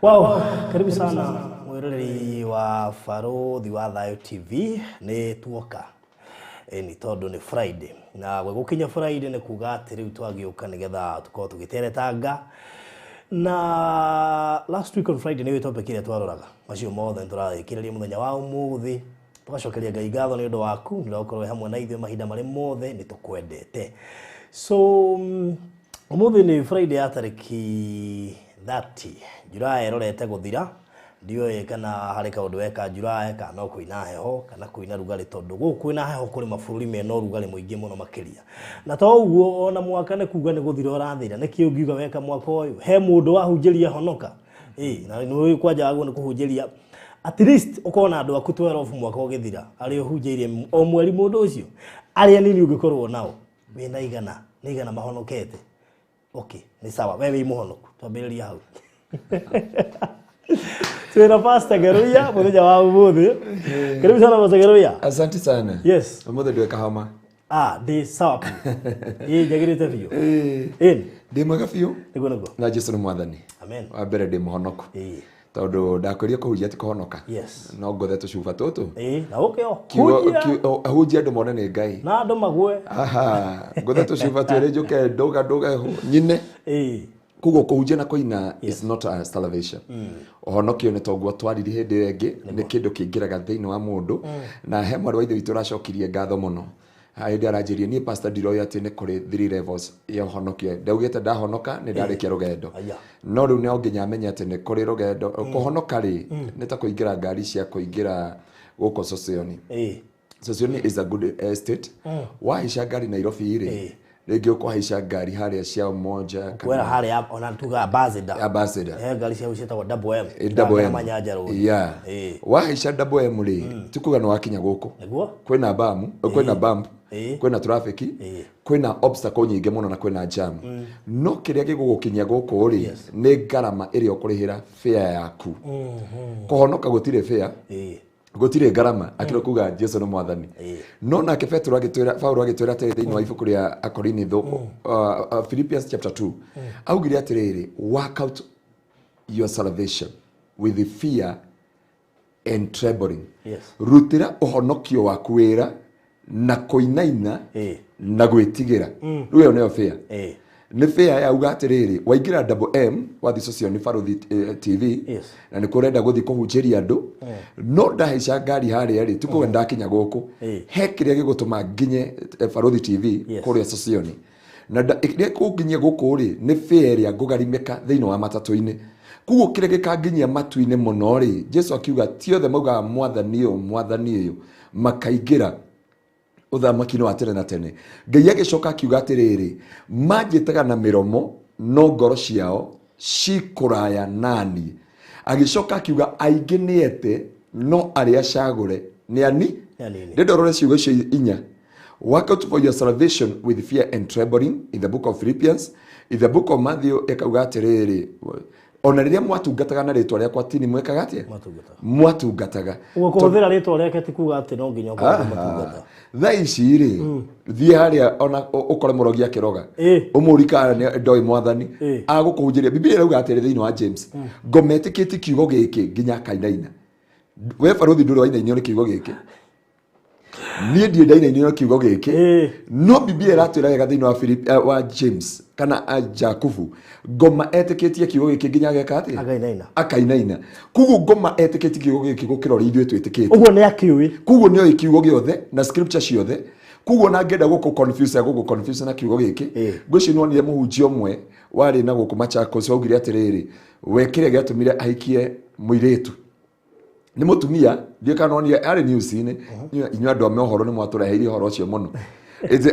Wow, karibu sana mwiroreri wa Baruthi wa Thayo TV. Nĩ tuoka nĩ tondũ nĩ Friday, na gwĩgũkinya Friday nĩ kuga atĩ rĩu twagĩũka nĩgetha tũkorwo tũgĩteretanga. Na last week on Friday nĩ topic ĩrĩa twaroraga, macio mothe nĩtũrarĩkĩrĩria mũthenya wa ũmũthĩ. Tũgacokeria Ngai ngatho nĩ ũndũ waku, nĩ ũrakorwo wĩ hamwe na ithuĩ mahinda marĩ mothe, nĩ tũkwendete. So ũmũthĩ nĩ Friday ya tarĩki 30 July, ĩrorete gũthira. Ndiũĩ kana harĩ kaũndũ weka July, kana no kwĩna heho kana kwĩna rugarĩ, tondũ gũkũ kwĩna heho kũrĩ mabũrũri mena ũrugarĩ mũingĩ mũno makĩria. Na to ũguo, ona mwaka nĩ kuga nĩ gũthira ũrathira. Nĩkĩ ũngiuga weka mwaka ũyũ? He mũndũ wahunjĩria honoka? Ĩ na nĩ kwanja wagwo nĩ kũhunjĩria at least ũkorwo na andũ aku 12 mwaka ũgĩthira, arĩa ũhunjĩirie o mweri, mũndũ ũcio arĩa nini ũngĩkorwo nao wĩna 100 nĩ 100 mahonokete. Okay, nĩ sawa, we wĩ mũhonoku. Twambĩrĩria hau. Twĩna Pastor Ngeruia mũthenya wa ũmũthĩ. Karibu sana, Pastor Ngeruia. Asante sana. Yes. Ũmũthĩ ndwĩ kahoma? Ah, ndĩ sawa biũ. Ĩ, njagĩrĩte biũ. Ĩni. Ndĩ mwega biũ. Nĩguo. Na Jesu nĩ mwathani. Amen. Wa mbere, ndĩ mũhonoku, tondũ ndakwĩria kũhunjia ti kũhonoka. No ngothe tũcuba tũtũ. Ĩ, na ũke o Kiugo hunjia. Hunjia andũ mone nĩ Ngai. Na andũ mague. Aha, ngothe tũcuba twĩrĩ, njũke ndũga ndũga nyine. Koguo kũhunjia na kũina is not a salvation. Ũhonokio nĩ toguo twaririe hĩndĩ ĩyo ĩngĩ, nĩ kĩndũ kĩingĩraga thĩinĩ wa mũndũ. Na he mwarĩ wa ithe witũ ũracokirie ngatho mũno hĩndĩ aranjĩrie, "Niĩ pastor ndiroĩ atĩ nĩ kũrĩ three levels ya ũhonokio. Ndaugĩte ndahonoka nĩ ndarĩkia rũgendo." Aya. No rĩu no nginya amenye atĩ nĩ kũrĩ rũgendo. Kũhonoka rĩ, nĩ ta kũingĩra ngari cia kũingĩra gũkũ Sosioni. Sosioni is a good estate. Wahaica ngari Nairobi rĩ, rĩngĩ ũkũhaica ngari harĩa cia Umoja kana kwera harĩa ona tuga Ambassador. Ambassador. He ngari cia ciĩtagwo Double M. Double M. Manyanja Road. Wahaica Double M rĩ, ti kuga nĩ wakinya gũkũ. Kwĩna bam, kwĩna bump, kwĩna traffic, kwĩna obstacle nyingĩ mũno na kwĩna jam. No kĩrĩa gĩgũgũkinyia gũkũ rĩ, nĩ ngarama ĩrĩa ũkũrĩhĩra fare yaku. Kũhonoka gũtirĩ fare, gũtirĩ ngarama akĩrĩ kuga Jesu nĩ mwathani. No nake Petro agĩtwĩra, Paulo agĩtwĩra atĩrĩ thĩinĩ wa ibuku rĩa Akorinitho, Philippians chapter 2, augire atĩrĩrĩ, "Work out your salvation with fear and trembling." Rutĩra ũhonokio waku wĩra na kũinaina na gwĩtigĩra. Rĩu ĩyo nĩyo fear. Nĩ fair yauga atĩrĩrĩ, waingĩra Double M wathiĩ Sosioni Baruthi TV, na nĩ kũrenda gũthiĩ kũhunjĩria andũ, no ndahaica ngari harĩa rĩ, ti kuga ndakinya gũkũ. He kĩrĩa gĩgũtũma nginye Baruthi TV kũrĩa Sosioni, na kĩrĩa kũnginyia gũkũ rĩ, nĩ fare ĩrĩa ngũgarimĩka thĩinĩ wa matatũ-inĩ. Koguo kĩrĩa gĩkanginyia matu-inĩ mũno rĩ, Jesu akiuga ti othe maugaga "Mwathani ũyũ, Mwathani ũyũ" makaingĩra ũthamaki-inĩ wa tene na tene. Ngai agĩcoka akiuga atĩrĩrĩ, manjĩtaga na mĩromo no ngoro ciao cikũraya nani. Agĩcoka akiuga aingĩ nĩ ete no arĩa acagũre nĩ ani. Nĩ anini. Ndĩrenda ũrore ciugo icio inya, "Work out for your salvation with fear and trembling" in the book of Philippians. In the book of Matthew ĩkauga atĩrĩrĩ, ona rĩrĩa mwatungataga na rĩtwa rĩakwa tini mwĩkaga atĩa? Mwatungataga. Mwatungataga. Ũguo kũhũthĩra rĩtwa rĩake ti kuga atĩ no nginya ũkorwo ũkĩmũtungata. Thaa ici rĩ, thiĩ harĩa ona ũkore mũrogi akĩroga, ũmũri kana ndoĩ mwathani, agũkũhunjĩria. Biblia ĩrauga atĩrĩ thĩinĩ wa James, ngometĩkĩtie kiugo gĩkĩ nginya akainaina. We baruthi, ndũrĩ wainainio nĩ kiugo gĩkĩ? Niĩ ndirĩ ndainainio nĩ kiugo gĩkĩ. No Biblia ĩratwĩra wega thĩinĩ wa wa James kana Jakubu, ngoma etĩkĩtie kiugo gĩkĩ nginya ageka atĩa? Akainaina. Akainaina. Koguo ngoma etĩkĩtie kiugo gĩkĩ gũkĩra ũrĩa ithuĩ twĩtĩkĩtie. Ũguo nĩ akĩũĩ. Koguo nĩ oĩ kiugo gĩothe na scripture ciothe. Koguo na ngenda gũkũ confuse, gũkũ confuse na kiugo gĩkĩ. Ngwĩciria nĩwonire mũhunjia ũmwe warĩ na gũkũ Machakos waugire atĩrĩrĩ, we kĩrĩa gĩatũmire ahikie mũirĩtu nĩ mũtumia, ndiũ kana nonire arĩ news-inĩ. Inyuĩ andũ a mohoro nĩ mwatũreheire ũhoro ũcio mũno.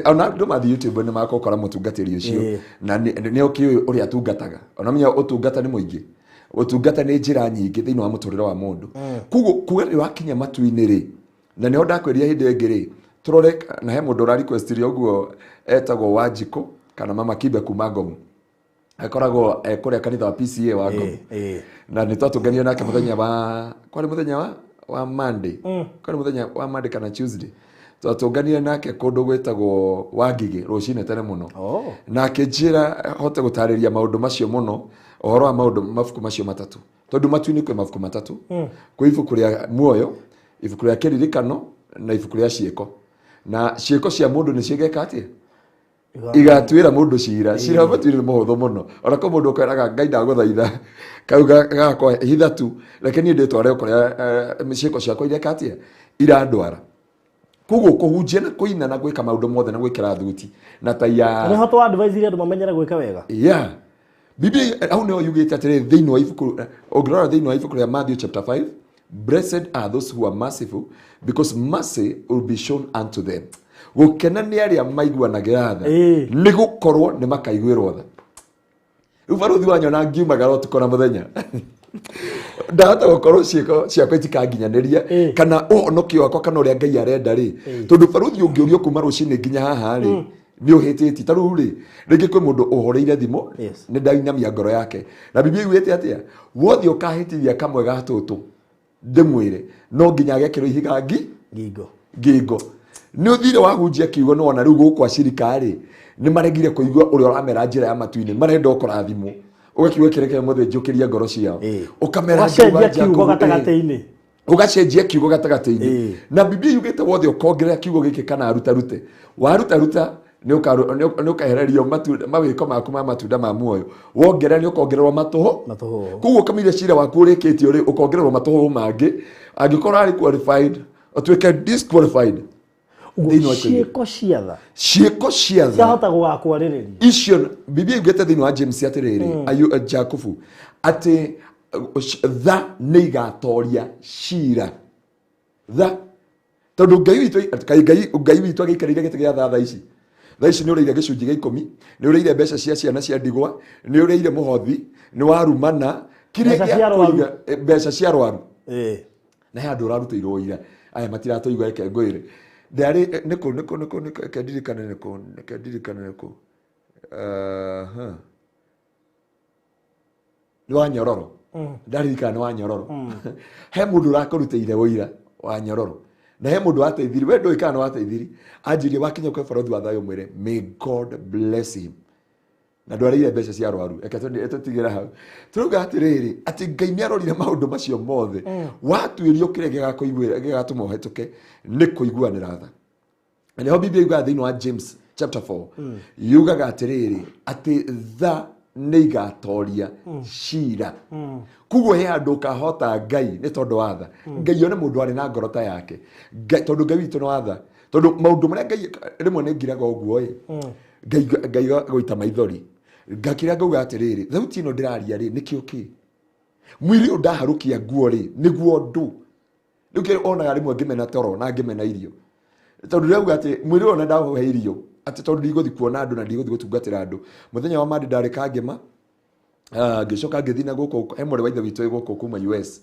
Ona andũ mathiĩ YouTube nĩ makũkora mũtungatĩri ũcio. Na nĩ ũkĩũĩ ũrĩa atungataga. Ona menya ũtungata nĩ mũingĩ, ũtungata nĩ njĩra nyingĩ thĩinĩ wa mũtũrĩre wa mũndũ. Koguo kuga nĩ wakinya matu-inĩ rĩ, na nĩho ndakwĩrire hĩndĩ ĩyo ĩngĩ rĩ, tũrore na he mũndũ ũra requestire ũguo etagwo Wanjikũ kana Mama Kibe kuma Ngomu, akoragwo kũrĩa kanitha wa PCA wa Ngomu. Na nĩ twatũnganire nake mũthenya wa kwarĩ mũthenya wa Monday, kwarĩ mũthenya wa Monday kana Tuesday, twatũnganire nake kũndũ gwĩtagwo Wangigĩ rũcinĩ tene mũno. Na akĩnjĩra hote gũtarĩria maũndũ macio mũno, ũhoro wa maũndũ mabuku macio matatũ. Tondũ matu-inĩ kwĩ mabuku matatũ. Kwĩ ibuku rĩa muoyo, ibuku rĩa kĩririkano na ibuku rĩa ciĩko. Na ciĩko cia mũndũ nĩ ciĩgeka atĩa? Igatuĩra mũndũ cira. Cira wa matu-inĩ nĩ mũhũthũ mũno. Ona kwĩ mũndũ ũkwĩraga Ngai ndagũthaitha kau gakwa hitha tu, reke niĩ ndĩtware kũrĩa ciĩko ciakwa ireka atĩa? Irandwara. Koguo kũhunjia na kũina na gwĩka maũndũ mothe na gwĩkĩra thuti na tai ya Nĩho twa advise andũ mamenyere gwĩka wega. Yeah. Biblia hau nĩho yugĩte atĩrĩrĩ thĩinĩ wa ibuku, ũngĩrora thĩinĩ wa ibuku rĩa Matthew chapter 5, blessed are those who are merciful because mercy will be shown unto them. Gũkena nĩ arĩa maiguanagĩra tha, nĩ gũkorwo nĩ makaiguĩrwo tha. Rĩu barũthi wanyona ngiumagara ũtukũ na mũthenya, ndahota gũkorwo ciĩko ciakwa itikanginyanĩria kana ũhonokio wakwa kana ũrĩa Ngai arenda rĩ, tondũ barũthi ũngĩũrio kuma rũcinĩ nginya haha rĩ, nĩ ũhĩtĩtie. Ta rĩu rĩ, rĩngĩ kwĩ mũndũ ũhoreire thimũ, nĩ ndainamia ngoro yake. Na Biblia yugĩte atĩa? Wothe ũkahĩtithia kamwe ga tũtũ ndĩmwĩre no nginya agekĩrwo ihiga ngingo. Ngingo. Nĩ ũthire wahunjia kiugo, nĩ wona rĩu gũkũ acirika rĩ nĩ maregire kũigua ũrĩa ũramera njĩra ya matu-inĩ, marenda ũkũrathimwo. Ũgakiuga kĩreke mũthĩnjũkĩrie ngoro ciao. Ũkamera Ũgacenjia kiugo gatagatĩ-inĩ. Ũgacenjia kiugo gatagatĩ-inĩ. Na Biblia yugĩte wothe ũkongerera kiugo gĩkĩ kana arutarute, warutaruta nĩ ũkahererio mawĩko maku ma matunda ma muoyo. Wongerera nĩ ũkongererwo matũhũ. Koguo kamũira cira waku ũrĩkĩtio rĩ, ũkongererwo matũhũ mangĩ. Angĩkorwo arĩ qualified, ũtuĩke disqualified. Ciĩko cia tha. Ciĩko cia tha. Ciahota gũgakwarĩrĩria. Icio Biblia yugĩte thĩinĩ wa James atĩrĩrĩ, Jakubu, atĩ tha nĩ igatoria cira. Tha. Tondũ Ngai witũ, Ngai witũ agĩikarĩire gĩtĩ gĩa tha thaa ici. Thaa ici nĩ ũrĩire gĩcunjĩ gĩa ikũmi, nĩ ũrĩire mbeca cia ciana cia ndigwa, nĩ ũrĩire mũhothi, nĩ warumana, kĩrĩa gĩa kũiga mbeca cia arwaru. Na he andũ ũrarutĩirwo ũira. Aya matiratũigua, reke ngwĩre. Ndarĩ nĩkũ nĩkũ nĩkũ nĩkũ, reke ndirikane nĩkũ, reke ndirikane nĩkũ. Nĩ wa Nyororo. Ndaririkana nĩ wa Nyororo. He mũndũ ũrakũrutĩire ũira wa Nyororo. Na he mũndũ wateithirie, we ndũĩ kana nĩ wateithirie. Anjĩrire wakinya kwĩ barũthi wa thayũ mwĩre, may God bless him. Na ndwarĩire mbeca cia arwaru. Reke tũtigĩre hau. Tũrauga atĩrĩrĩ, atĩ Ngai nĩ arorire maũndũ macio mothe. Watuĩrio kĩrĩa gĩgatũma ũhetũke nĩ kũiguanĩra tha. Na nĩho Biblia yugaga thĩinĩ wa James chapter 4, yugaga atĩrĩrĩ, atĩ tha nĩ igatoria cira. Koguo he handũ ũkahota Ngai nĩ tondũ wa tha. Ngai one mũndũ arĩ na ngoro ta yake. Ngai, tondũ Ngai witũ nĩ wa tha. Tondũ maũndũ marĩa Ngai rĩmwe nĩ ngiraga ũguo ĩ, Ngai gũita maithori. Ngakĩra ngauga atĩrĩrĩ, thauti ĩno ndĩraria rĩ, nĩkĩo kĩ? Mwĩrĩ ũyũ ndaharũkia nguo rĩ, nĩguo ndũ. Rĩu kĩrĩa onaga rĩmwe ngĩmena toro na ngĩmena irio. Tondũ ndĩrauga atĩ mwĩrĩ ũyũ ona ndaũhe irio, atĩ tondũ ndigũthiĩ kuona andũ na ndigũthiĩ gũtungatĩra andũ. Mũthenya wa Monday ndarĩ Kangema, ngĩcoka ngĩthiĩ na gũkũ, he mwarĩ wa ithe witũ wĩ gũkũ kuma US.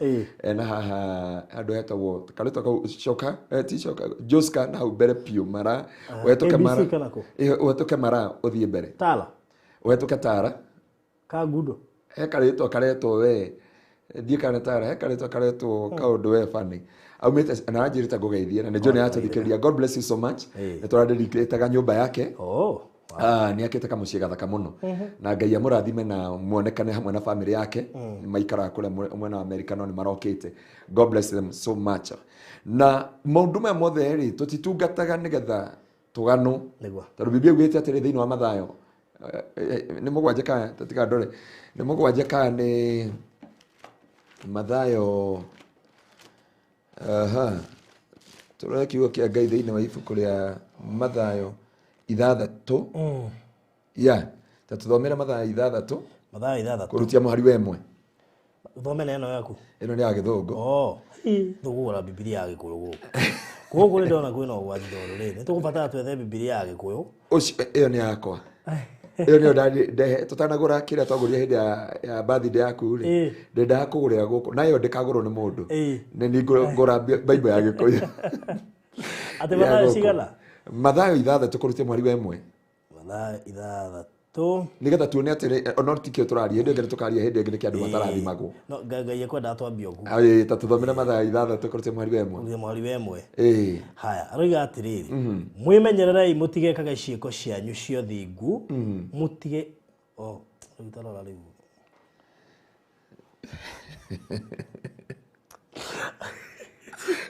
Na haha handũ hetagwo karĩtwa kau coka, ti coka, Joska na hau mbere biũ mara, ũhetũke ABC mara. kana kũ? Ũhetũke mara ũthiĩ mbere. Tala. Ũhetũke Tara. Kangundo. He karĩtwa karetwo we. Ndiĩ kana Tara, he karĩtwa karetwo kaũndũ we funny. Aumĩte na anjĩrĩte ngũgeithie na nĩ njũĩ nĩ aratũthikĩrĩria. God bless you so much. Nĩ tũradedicate nyũmba yake. Nĩ akĩte kamũciĩ gathaka mũno. Na Ngai amũrathime na muonekane hamwe na family yake. Maikaraga kũrĩa mwena wa America no nĩ marokĩte. God bless them so much. Na maũndũ maya mothe rĩ, tũtitungataga nĩgetha tũganwo. Tondũ Biblia yugĩte atĩrĩ thĩinĩ wa Mathayo, nĩ mũgwanja kana tũtikandore, nĩ mũgwanja kana nĩ Mathayo, aha, tũrore kiugo kĩa Ngai thĩinĩ wa ibuku rĩa Mathayo 6. Ya, ta tũthomere Mathayo 6. Mathayo 6. Kũrutia mũhari wa 1. Thome na ĩno yaku. Ĩno nĩ ya Gĩthũngũ. Tũkũgũra Bibilia ya Gĩkũyũ gũkũ. Gũkũ nĩ ndona kwĩna ũgwati tondũ rĩ, nĩ tũgũbatara twethe Bibilia ya Gĩkũyũ. Ũcio, ĩyo nĩ yakwa. Ĩyo nĩyo ndehe, tũtanagũra kĩrĩa twagũrire hĩndĩ ya birthday yaku rĩ, ndendaga kũgũrĩra gũkũ. Na ĩyo ndĩkagũrwo nĩ mũndũ. Nĩ niĩ ngũra Bible ya Gĩkũyũ. Atĩ Ya Mathayo gũkũ. cigana? Mathayo 6 kũrutia mũhari wa 1. Mathayo 6. Nĩgetha tuone atĩrĩ, no ti kĩo tũraria, hĩndĩ ĩngĩ nĩtũkaria, hĩndĩ ĩngĩ nĩkĩ andũ matarathimagwo. No, Ngai ekwendaga twambie ũguo. Ta tũthomere Mathayo 6 kũrutia mũhari wa 1. Kũrutia mũhari wa 1. Haya, aroiga atĩrĩrĩ, mwĩmenyererei mũtigekage ciĩko cianyu cia ũthingu, mũtige, oh, rĩu tarora rĩu.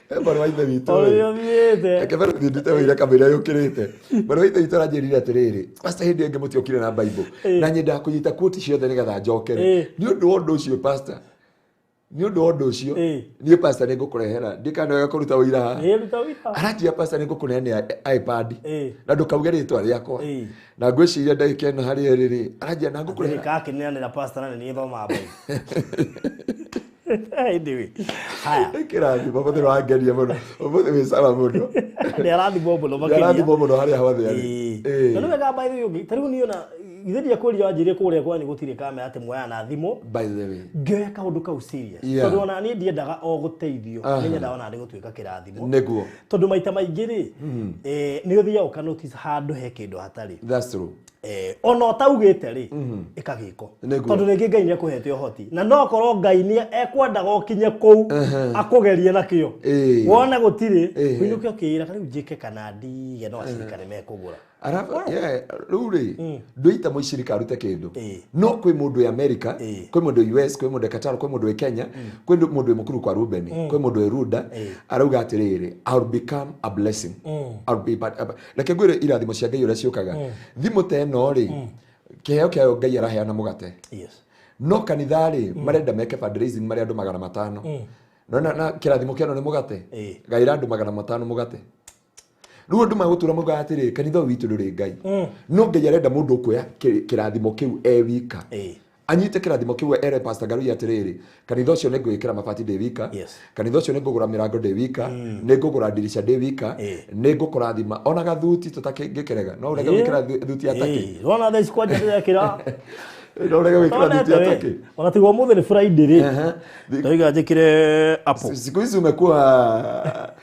Mwarĩ wa ithe witũ Ũrĩa ũthiĩte. Reke baruthi ndute wĩira kamũira yũkĩrĩte. Mwarĩ wa ithe witũ aranjĩrire atĩrĩrĩ, pastor hĩndĩ ĩngĩ mũtiokire na Bible. Na nyendaga kũnyita quote ciothe nĩgetha njokere. Nĩ ũndũ wa ũndũ ũcio pastor. Nĩ ũndũ wa ũndũ ũcio. Niĩ pastor nĩ ngũkũrehera. Ndikana wega kũruta ũira haha. Ruta ũira. Aranjĩra pastor nĩ ngũkũneanĩra iPad. Na ndũkauge rĩtwa rĩakwa. Na ngwĩciria ndagĩka ĩno harĩ ĩrĩ rĩ, aranjĩra na ngũkũrehera. Ndĩgakĩneanĩra pastor na nĩ niĩ thomaga Bible. Anyway, haya. Kĩrathimo mũthĩ wangeria mũno. Ũmũthĩ wĩ sawa mũno. Nĩ arathimwo mũno makĩria. Nĩ arathimwo mũno harĩa hothe arĩ. Na nĩ wega by the way ũngĩ, ta rĩu niĩ ona ithe ndiakwĩrire wanjĩrire kũrĩa kwanyu gũtirĩ kamera atĩ muoyaga na thimũ. By the way. Ngĩoya kaũndũ kau serious. Tondũ ona niĩ ndiendaga o gũteithio, nĩ nyendaga ona nĩ gũtuĩka kĩrathimo. Nĩguo. Tondũ maita maingĩ rĩ, nĩ ũthiaga ũka notice handũ he kĩndũ hatarĩ. That's true. Ona ũtaugĩte rĩ, ĩkagĩko. Tondũ rĩngĩ Ngai nĩekũhete ũhoti. Na no korwo Ngai nĩ ekwendaga ũkinye kũu, akũgerie nakĩo. Wona gũtirĩ, ũinũke ũkĩĩra rĩu njĩke kana ndige no acirika nĩ mekũgũra. Rĩu rĩ, ndũita mũicirika arute kĩndũ. No kwĩ mũndũ wĩ America, kwĩ mũndũ US, kwĩ mũndũ Qatar, kwĩ mũndũ wĩ Kenya, kwĩ mũndũ wĩ Mũkuru kwa Ruben, kwĩ mũndũ wĩ Runda, arauga atĩrĩrĩ, I'll become a blessing. I'll be reke ngwĩre irathimo cia Ngai ũrĩa ciũkaga. Thimũ ta ĩno rĩ, kĩheo kĩayo Ngai araheana mũgate. No kanitha rĩ, marenda meke fundraising marĩ andũ 500. No na kĩrathimo kĩano nĩ mũgate. Gaĩra andũ 500 mũgate. Rĩu andũ magũtũra maugaga atĩrĩ, kanitha ũyũ witũ ndũrĩ Ngai. No Ngai arenda mũndũ ũkuoya kĩrathimo kĩu e wika. Anyite kĩrathimo kĩu ere Pastor Ngarui atĩrĩrĩ, kanitha ũcio nĩ ngwĩkĩra mabati ndĩ wika, kanitha ũcio nĩ ngũgũra mĩrango ndĩ wika, nĩ ngũgũra ndirica ndĩ wika, nĩ ngũkũrathima ona gathuti tũtakĩngĩkĩrega. No ũrege gwĩkĩra thuti ya taki. Wona thaa ici kwanja ndĩrekĩra. No ũrege gwĩkĩra thuti ya taki. Ona tiguo ũmũthĩ nĩ Friday rĩ. Ndoiga njĩkĩre apple. Siku hizi umekuwa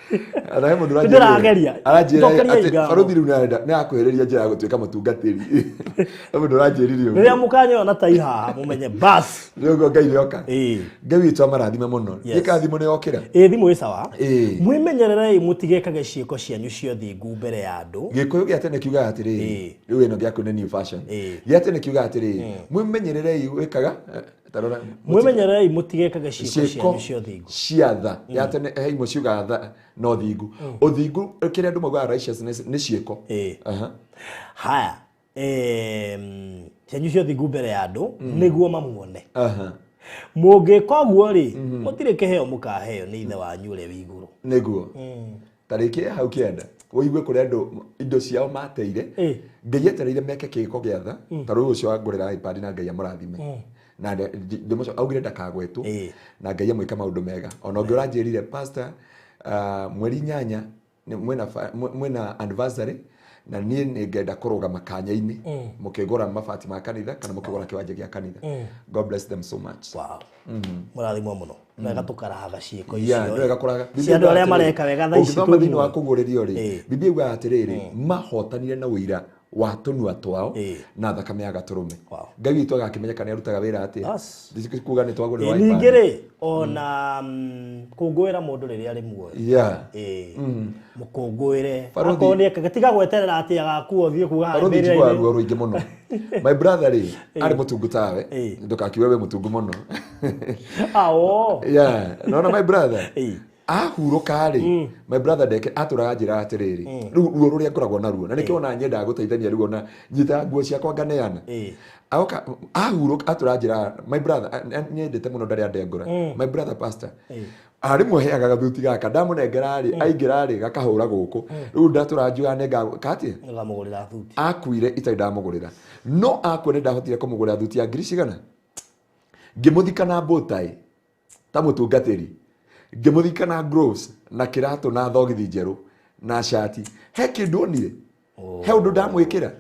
anaye mũndũ Ndĩrageria. Aranjĩra atĩ baruthi rĩu nĩ akuhĩrĩria njĩra ya gũtuĩka mũtungatĩri. Mũndũ ũranjĩrire ũguo. Rĩrĩa mũkanyona tai haha mũmenye bas. Nĩ ũguo Ngai nĩoka. Ngai witũ amarathime mũno. Gĩka thimũ nĩyokĩra. Thimũ ĩ sawa. Mwĩmenyererei mũtigekage ciĩko cianyu cia ũthingu mbere ya andũ. Gĩkũyũ gĩa tene kiugaga atĩrĩrĩ, rĩu ĩno gĩaku nĩ new fashion. Gĩa tene kiugaga atĩrĩrĩ, mwĩmenyererei wĩkaga Mwĩmenyererei mũtigekage ciĩko cianyu cia ũthingu. Cia tha. Ya tene he imwe ciugaga tha no thingu. Ũthingu kĩrĩa andũ maugaga righteousness nĩ ciĩko. Haya. Cianyu cia ũthingu mbere ya andũ nĩguo mamuone. Mũngĩka ũguo rĩ, mũtirĩ kĩheo mũkaheo nĩ ithe wanyu ũrĩa wĩ igũrũ. Nĩguo. Tarĩki hau kĩenda ũigue kũrĩa andũ indo ciao mateire. Ngai etereire meke kĩĩko gĩa tha, ta rĩu ũcio wangũrĩra iPad na Ngai amũrathime. Na ndĩmũco augire ndakagwetwo na Ngai amwĩka maũndũ mega. Ona ũngĩ ũranjĩrire pastor, mweri 8 mwĩna anniversary na niĩ nĩngenda kũrũgama kanya-inĩ mũkĩgũra mabati ma kanitha kana mũkĩgũra kĩwanja gĩa kanitha. God bless them so much. Wow. Mũrathimwo mũno. Wega tũkarahaga ciĩko icio. Nĩ wega kũraga. Cia andũ arĩa mareka wega thaa ici. Ũngĩthoma thĩinĩ wa kũguũrĩrio rĩ, Biblia yugaga atĩrĩrĩ, mahotanire na ũira wa tũnua twao na thakame ya gatũrũme. Ngai witũ agakĩmenya kana arutaga wĩra atĩa. Kuga nĩ twagũrĩrwo iPad. Ningĩ rĩ, ona kũngũĩra mũndũ rĩrĩa arĩ muoyo. Mũkũngũĩre. Akorwo nĩ ekaga, tiga gweterera atĩ agakua ũthiĩ kuga haha mbere-inĩ. Baruthi njiguaga ruo rũingĩ mũno. My brother rĩ, arĩ mũtungu tawe. Ndũkakiuge wĩ mũtungu mũno. Nona my brother. Ahurũka rĩ, my brother ndeke atũraga njĩra atĩrĩrĩ, rĩu ruo rũrĩa ngoragwo naruo na nĩkĩo ona nyendaga gũteithania rĩu ona nyitaga nguo ciakwa nganeana. Aoka ahurũka atũraga njĩra, my brother nyendete mũno ndarĩ andengũra. My brother pastor rĩmwe heaga gathuti gaka ndamũnengera rĩ, aingĩra rĩ gakahũra gũkũ. Rĩu ndatũraga njugaga nĩnga katĩ ngamũgũrĩra thuti. Akuire itarĩ ndamũgũrĩra. No akua nĩ ndahotire kũmũgũrĩra thuti ya ngiri cigana. Ngĩmũthika na bow-tie ta mũtungatĩri. Ngĩmũthika na gloves na kĩratũ na thogithi njerũ na cati. He kĩndũ onire. He ũndũ ndamwĩkĩra.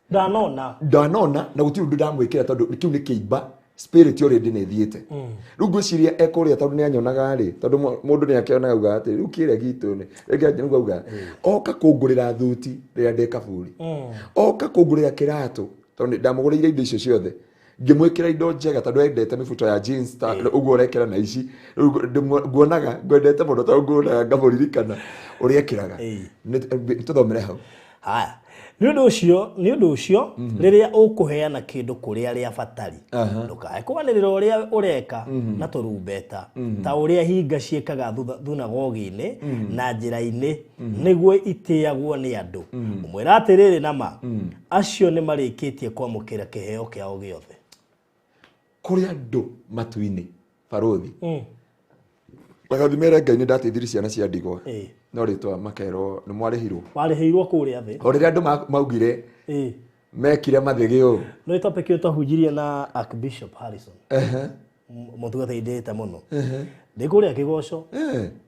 Ndanona. Ndanona na gũtirĩ ũndũ ndamwĩkĩra tondũ kĩu nĩ kĩimba spirit already nĩ ĩthiĩte. Rĩu ngwĩciria ekũrĩa tondũ nĩ anyonaga rĩ, tondũ mũndũ nĩ akĩonaga auga atĩ rĩu kĩrĩa gitũ nĩ rĩngĩ rĩu auga oka kũngũrĩra thuti rĩrĩa ndĩ kaburi. Oka kũngũrĩra kĩratũ tondũ ndamũgũrĩire indo icio ciothe. Ngĩmwĩkĩra indo njega tondũ endete mĩbuto ya jeans ta ũguo ũrekĩra na ici. Rĩu nguonaga ngwendete mũno tondũ nguonaga ngamũririkana ũrĩa ekĩraga. Tũthomere hau. Haya. Nĩ ũndũ ũcio rĩrĩa ũkũheana kĩndũ kũrĩ arĩa abatari ndũkae kwanĩrĩra ũrĩa ũreka na tũrumbeta ta ũrĩa hinga ciĩkaga thunagogi-inĩ na njĩra-inĩ nĩguo itĩagwo nĩ andũ. Ũmwĩra atĩrĩrĩ nama acio nĩ marĩkĩtie kwamũkĩra kĩheo kĩao gĩothe. Kũrĩ andũ matu-inĩ barothi bagathi mere Ngai nĩ ndateithirie ciana cia ndigwa no rĩtwa makerwo nĩ mwarĩhirwo warĩhĩirwo kũrĩa thĩ o rĩrĩa andũ maugire mekire mathĩgĩ ũũ no topic ĩyo twahunjirie na Archbishop Harrison mũtungatĩri ndĩte mũno ndĩ kũrĩa Kĩgoco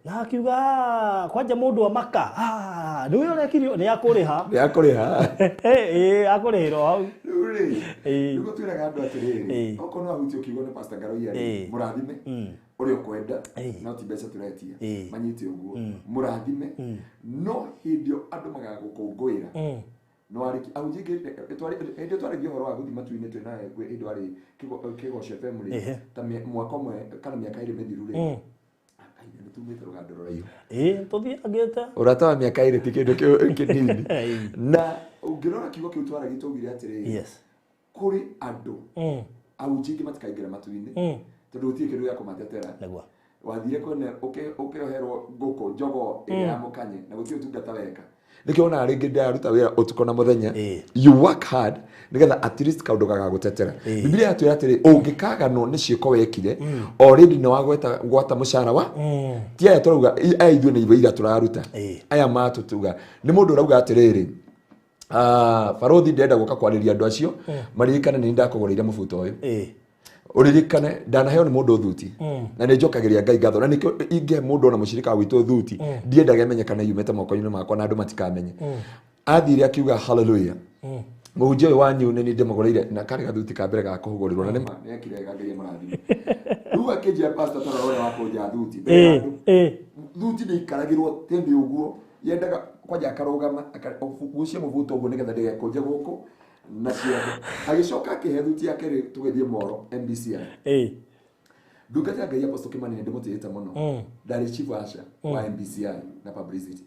na akiuga kwanja mũndũ wa maka nĩwe ũrekirio nĩ akũrĩha akũrĩhĩrwo hau. Rĩu rĩ nĩguo twĩraga andũ atĩrĩrĩ okorwo no ahutio kiugo nĩ Pastor Ngaroia rĩ mũrathime ũrĩa ũkwenda no ti mbeca tũretia manyite ũguo mũrathime no hĩndĩ ĩyo andũ magagũkũngũĩra no arĩki ahunjia hĩndĩ ĩyo twaragia ũhoro wa gũthiĩ matu-inĩ twĩ nawe hĩndĩ warĩ Kĩgoco FM rĩ ta mwaka ũmwe kana mĩaka ĩrĩ mĩthiru rĩ nĩ tumĩte rũgendo rũraihu tũthiangĩte ũrata wa mĩaka ĩrĩ ti kĩndũ kĩnini na ũngĩrora kiugo kĩu twaragia twaugire atĩrĩrĩ kũrĩ andũ ahunjia aingĩ matikaingĩra matu-inĩ tondũ gũtirĩ kĩndũ gĩa kũmatetera wathire kwene ũkĩoherwo ngũkũ njogo ĩrĩa ya mũkanye na gũtirĩ ũtungata weka nĩkĩo wonaga rĩngĩ ndĩraruta wĩra ũtukũ na mũthenya you work hard nĩgetha at least kaũndũ gagagũtetera. Bibilia yatwĩra atĩrĩ ũngĩkaganwo nĩ ciĩko wekire already nĩ wagweta gwata mũcara wa ti aya tũrauga aya ithuĩ nĩ ithuĩ ira tũraruta aya matũtuga nĩ mũndũ ũrauga atĩrĩrĩ barothi ndĩrenda gũka kwarĩria andũ acio maririkane nĩ ndakũgũrĩire mũbuto ũyũ uririkane ndanaheo nĩ mũndũ thuti na nĩ njokagĩria Ngai ngatho na nĩkĩo ingĩhe mũndũ ona mũcirika witũ thuti ndiendaga ĩmenyekane yumĩte moko-inĩ makwa na andũ matikamenye. Athire akiuga hallelujah mũhunjia ũyũ wanyu nĩ niĩ ndĩmũgũrĩire na karĩ gathuti ka mbere ga kũhũgũrĩrwo na nĩma nĩekire wega Ngai amũrathime. Rĩu akĩnjĩra pastor ta rora ũrĩa wa kũnja thuti mbere ya andũ thuti ndĩikaragĩrwo tĩndĩ ũguo yendaga kwanja akarũgama gucia mũbuto ũguo nĩgetha ndĩgekũnje gũkũ na ciothe agĩcoka akĩhe thuti yake rĩ tũgĩthiĩ Moro MBCI ndungata ya Ngai Apostle Kimani nĩ ndĩmũtĩĩte mũno ndarĩ chief usher wa MBCI na publicity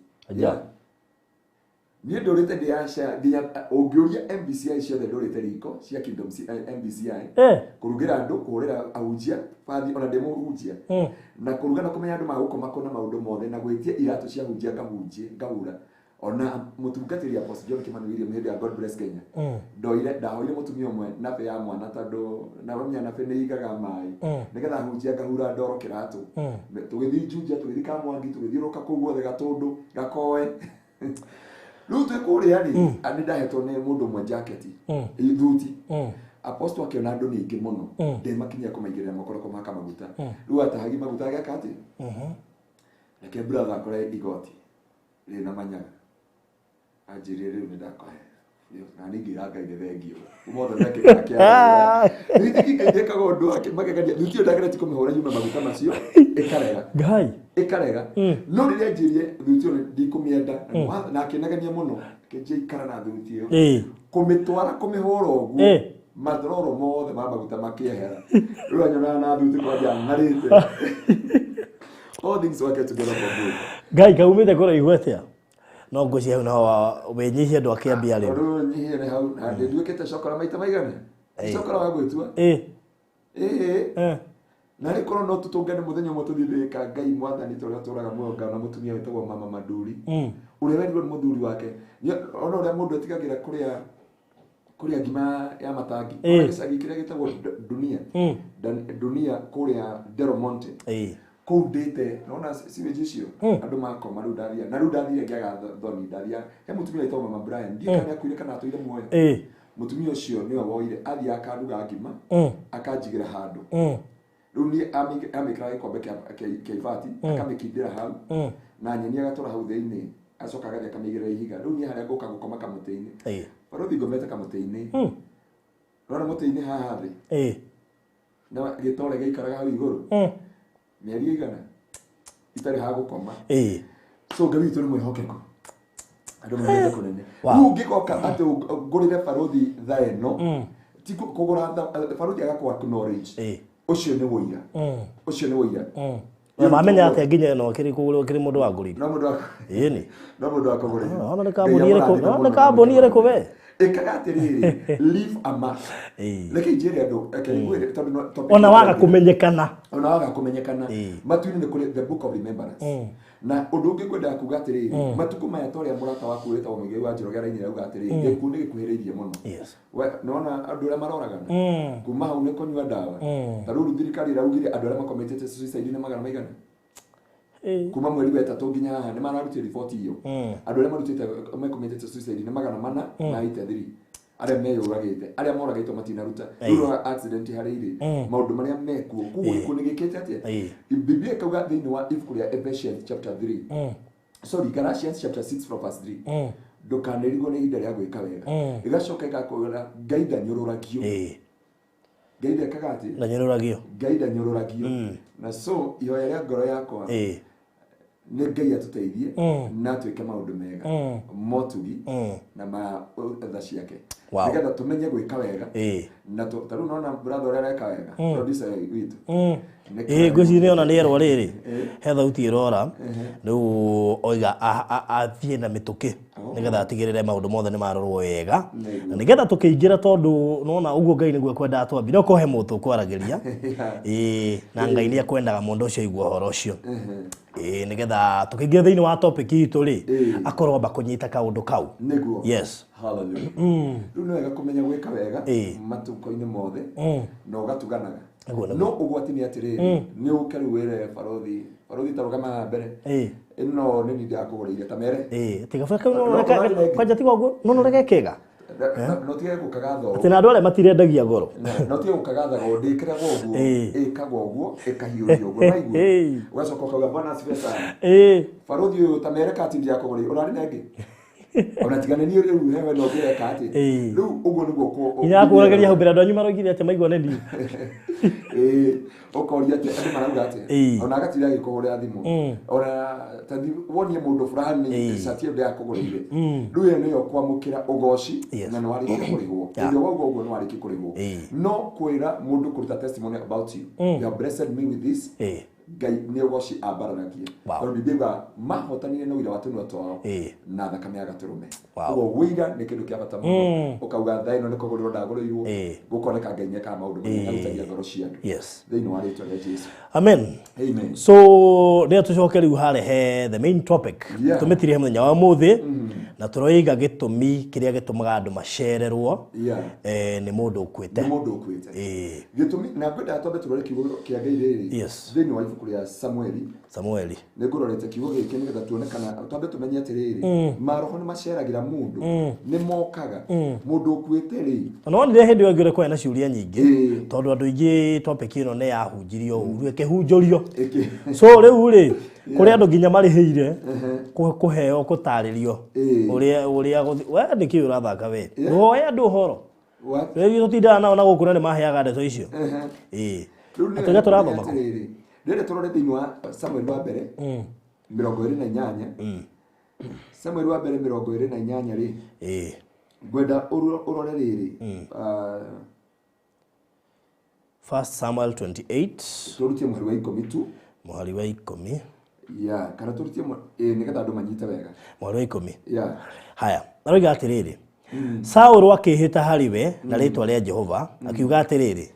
niĩ ndũrĩte ndĩ usher nginya ũngĩũria MBCI ciothe ndũrĩte riko cia Kingdom MBCI kũrugĩra andũ kũhũrĩra ahunjia bathi ona ndĩ mũhunjia na kũruga na kũmenya andũ magũkoma kũ na maũndũ mothe na gwĩtia iratũ cia hunjia ngahunjie ngahura ona mũtungatĩri Apostle John Kimani William hĩndĩ ya God Bless Kenya ndoire ndahoire mũtumia ũmwe nabe ya mwana tondũ na nabe nĩ igaga maĩ nĩgetha hunjia ngahura ndoro kĩratũ tũgĩthiĩ Juja tũgĩthiĩ Kamwangi tũgĩthiũrũrũka kũu guothe Gatũndũ Gakoe rĩu twĩ kũrĩa rĩ nĩ ndahetwo nĩ mũndũ ũmwe jaketi thuti Apostle akĩona andũ nĩ aingĩ mũno ndemakinyia kũmaigĩrĩra moko na kũmahaka maguta rĩu atahagi maguta ageka atĩ reke brother akore igoti rĩna manyaga anjĩrire rĩu nĩ ndakũhe na nĩ ngĩra Ngai nĩ thengio ũmothe mekĩkaga kĩarĩra nĩ Ngai ndekaga ũndũ wake magegania thuti ĩyo ndageretie kũmĩhũra yume maguta macio ĩkarega Ngai ĩkarega no rĩrĩa anjĩrire thuti ĩyo ndikũmĩenda na akĩnegenia mũno akĩnjia ikara na thuti ĩyo kũmĩtwara kũmĩhũra ũguo mathororo mothe ma maguta makĩehera rĩu anyonaga na thuti kwanja ng'arĩte. All things work together for good. Ngai kaumĩte kũraihu atĩa no ngwĩciria hau naho wĩnyihie andũ akĩambia rĩu tondũ nyihie nĩ hau na ndĩnduĩkĩte cokora maita maigana cokora wa gwĩtua na rĩ korwo no tũtũngane mũthenya ũmwe tũthiĩ ndĩka Ngai mwathani tũrĩa tũraga muoyo ngana mũtumia wĩtagwo Mama Manduri ũrĩa werirwo nĩ mũthuri wake ona ũrĩa mũndũ etigagĩra kũrĩa ngima ya matangi ona gĩcagi kĩrĩa gĩtagwo Dunia Dunia kũrĩa Del Monte kũu ndĩte nona sewage icio andũ makoma rĩu ndathia na rĩu ndathire ngĩaga thoni ndathia he mũtumia wĩtagwo Mama Brian ndiũĩ kana nĩakuire kana atũire muoyo mũtumia ũcio nĩwe woire athiĩ akaruga ngima akanjigĩra handũ rĩu niĩ amĩkĩra gĩkombe kĩa ibati akamĩkindĩra hau na nyeni agatwara hau thĩinĩ acoka agathiĩ akamĩigĩrĩra ihiga rĩu niĩ harĩa ngũka gũkoma kamũtĩ-inĩ barothi ngomete kamũtĩ-inĩ ũrona mũtĩ-inĩ haha thĩ na gĩtore gĩikaraga hau igũrũ mĩeri ĩigana itarĩ ha gũkoma so Ngai witũ nĩ mwĩhokeku andũ mathiĩte kũnene rĩu ũngĩgoka atĩ ngũrĩre barothi thaa ĩno ti kũgũra barothi agakũ acknowledge ũcio nĩ wũira ũcio nĩ wũira Mamenya atia nginya ĩno kĩrĩ kũgũrĩrwo kĩrĩ mũndũ wangũrire. No mũndũ wa Ĩni. No mũndũ wakũgũrĩire. Ona nĩ kambuni ĩrĩkũ? Ona nĩ kambuni ĩrĩkũ we? Ĩkaga atĩrĩrĩ, leave a mark. Reke njĩre andũ, reke ngwĩre tondũ topic Ona waga kũmenyekana. Ona waga kũmenyekana. Matu-inĩ nĩ kũrĩ the book of remembrance. Na ũndũ ũngĩ ngwendaga kuga atĩrĩrĩ, matukũ maya ta ũrĩa mũrata waku wĩtagwo Mũigai wa Njoroge arainire auga atĩrĩrĩ, gĩkuũ nĩ gĩkuhĩrĩirie mũno. Yes. We nĩwona andũ arĩa maroragana kuma hau nĩ kũnyua ndawa. Ta rĩu thirikari ĩraugire andũ arĩa makometete suicide nĩ magana maigana kuma mweri wa ĩtatũ nginya haha nĩ mararutire riboti iyo. Andũ arĩa marutĩte mekometete suicide nĩ 483 arĩa meyũragĩte, arĩa moragĩtwo matinaruta. Rĩu accident harĩ irĩ maũndũ marĩa mekuo koguo gĩkuũ nĩ gĩkĩte atĩa. Biblia ĩkauga thĩinĩ wa ibuku rĩa Ephesians chapter 3, sorry, Galatians chapter 6 from verse 3, ndũkanĩrigwo nĩ ihinda rĩa gwĩka wega. Ĩgacoka ĩgakwĩra Ngai ndanyũrũragio. Ngai ndekaga atĩ Ndanyũrũragio. Ngai ndanyũrũragio. Na so ihoya rĩa ngoro yakwa nĩ Ngai atũteithie na twĩke maũndũ mega motugi na ma tha ciake, nĩgetha tũmenye gwĩka wega. Na ta rĩu nona brother ũrĩa areka wega, producer witũ. Ĩĩ, ngwĩciria nĩ ona nĩ erwo rĩrĩ he thauti ĩrora rĩu oiga athiĩ na mĩtũkĩ nĩgetha atigĩrĩre maũndũ mothe nĩ marorwo wega, na nĩgetha tũkĩingĩra, tondũ nona ũguo Ngai nĩguo ekwendaga twambie no kohe mũndũ tũkwaragĩria. Ĩĩ, na Ngai nĩ ekwendaga mũndũ ũcio aigue ũhoro ũcio. Ĩĩ, nĩgetha tũkĩingĩra thĩinĩ wa topic itũ rĩ, akorwo amba kũnyita kaũndũ kau. Nĩguo. Yes. Hallelujah. Rĩu nĩ wega kũmenya gwĩka wega matukũ-inĩ mothe na ũgatuganaga. No ũgwati nĩ atĩrĩrĩ, nĩ ũke rĩu wĩre barothi, barothi ta rũgama haha mbere, ĩno nĩ niĩ ndakũgũrĩire ta mere. Ĩĩ, tiga kwanja tiga ũguo no no reke kega. No tige gũkagatha atĩ na andũ arĩa matirendagia goro. No tige gũkagathaga ũndũ ndĩkĩragwo ũguo, ĩkagwo ũguo, ĩkahiũrio ũguo, waigua? Ũgacoka ũkauga bwana asifiwe sana. Barothi ũyũ ta mere kati ndakũgũrĩire, ũrarĩ na ĩngĩ? Ona tigane niĩ rĩu hewe no ngĩreka atĩ. Rĩu ũguo nĩguo nginya akũragĩria hau mbere andũ anyu maroigire atĩ maigua nĩ niĩ. Ĩĩ, ũkoria atĩ andũ marauga atĩ ona agatinda agĩkũhũrĩra thimũ, ona tathi wonie mũndũ fulani cati ĩyo ndĩrakũgũrĩire. Rĩu ĩyo nĩyo kwamũkĩra ũgoci na nĩ warĩkia kũrĩhwo. Hĩndĩ ĩyo wauga ũguo nĩ warĩkia kũrĩhwo. No kwĩra mũndũ kũruta testimony about you, you have blessed me with this, Ngai nĩ ũgoci ambararagia. Tondũ Biblia ĩugaga mahotanire na ũira wa tũnua twao na thakame ya gatũrũme. Koguo ũira nĩ kĩndũ kĩa bata mũno. Ũkauga thaa ĩno nĩ kũgũrĩrwo ndagũrĩirwo, gũkoneka Ngai nĩekaga maũndũ manene, arutagia ngoro cia andũ. Thĩinĩ wa rĩtwa rĩa Jesu. Amen. Amen. So rĩrĩa tũcoke rĩu harĩa he the main topic tũmĩtirie mũthenya wa ũmũthĩ, na tũroiga gĩtũmi kĩrĩa gĩtũmaga andũ macererwo nĩ mũndũ ũkuĩte. Nĩ mũndũ ũkuĩte. Gĩtũmi, na ngwendaga twambe tũrore kiugo kĩa Ngai rĩrĩ thĩinĩ wa ibuku rĩa Samueli. Samueli. Nĩ ngũrorete kiugo gĩkĩ nĩgetha tuone kana twambe tũmenye atĩrĩrĩ, maroho nĩ maceragĩra mũndũ, nĩ mokaga mũndũ ũkuĩte rĩ. Na wonire hĩndĩ ĩyo ĩngĩ kwarĩ na ciũria nyingĩ, tondũ andũ aingĩ topic ĩno nĩ yahunjirio ũru, ĩkĩhunjũrio. So rĩu rĩ, kũrĩ andũ nginya marĩhĩire kũheo gũtarĩrio ũrĩa ũrĩa we nĩkĩ ũrathaka we? Ndũhoe andũ ũhoro. Rĩu tũtindaga nao na gũkũ na nĩ maheaga ndeto icio. Rĩu nĩ Atĩ ũrĩa tũrathoma kũ? atĩrĩrĩ, rĩrĩa tũrore thĩinĩ wa Samueli wa mbere 28. Samueli wa mbere 28 rĩ, ngwenda ũrore rĩrĩ, First Samuel 28. Tũrutie mũhari wa 10 tu. Mũhari wa 10. Yeah, kana tũrutie nĩgetha andũ manyite wega. Mũhari wa 10. Haya, aroiga atĩrĩrĩ, Saũlũ akĩĩhĩta harĩ we na rĩĩtwa rĩa Jehova, akiuga atĩrĩrĩ,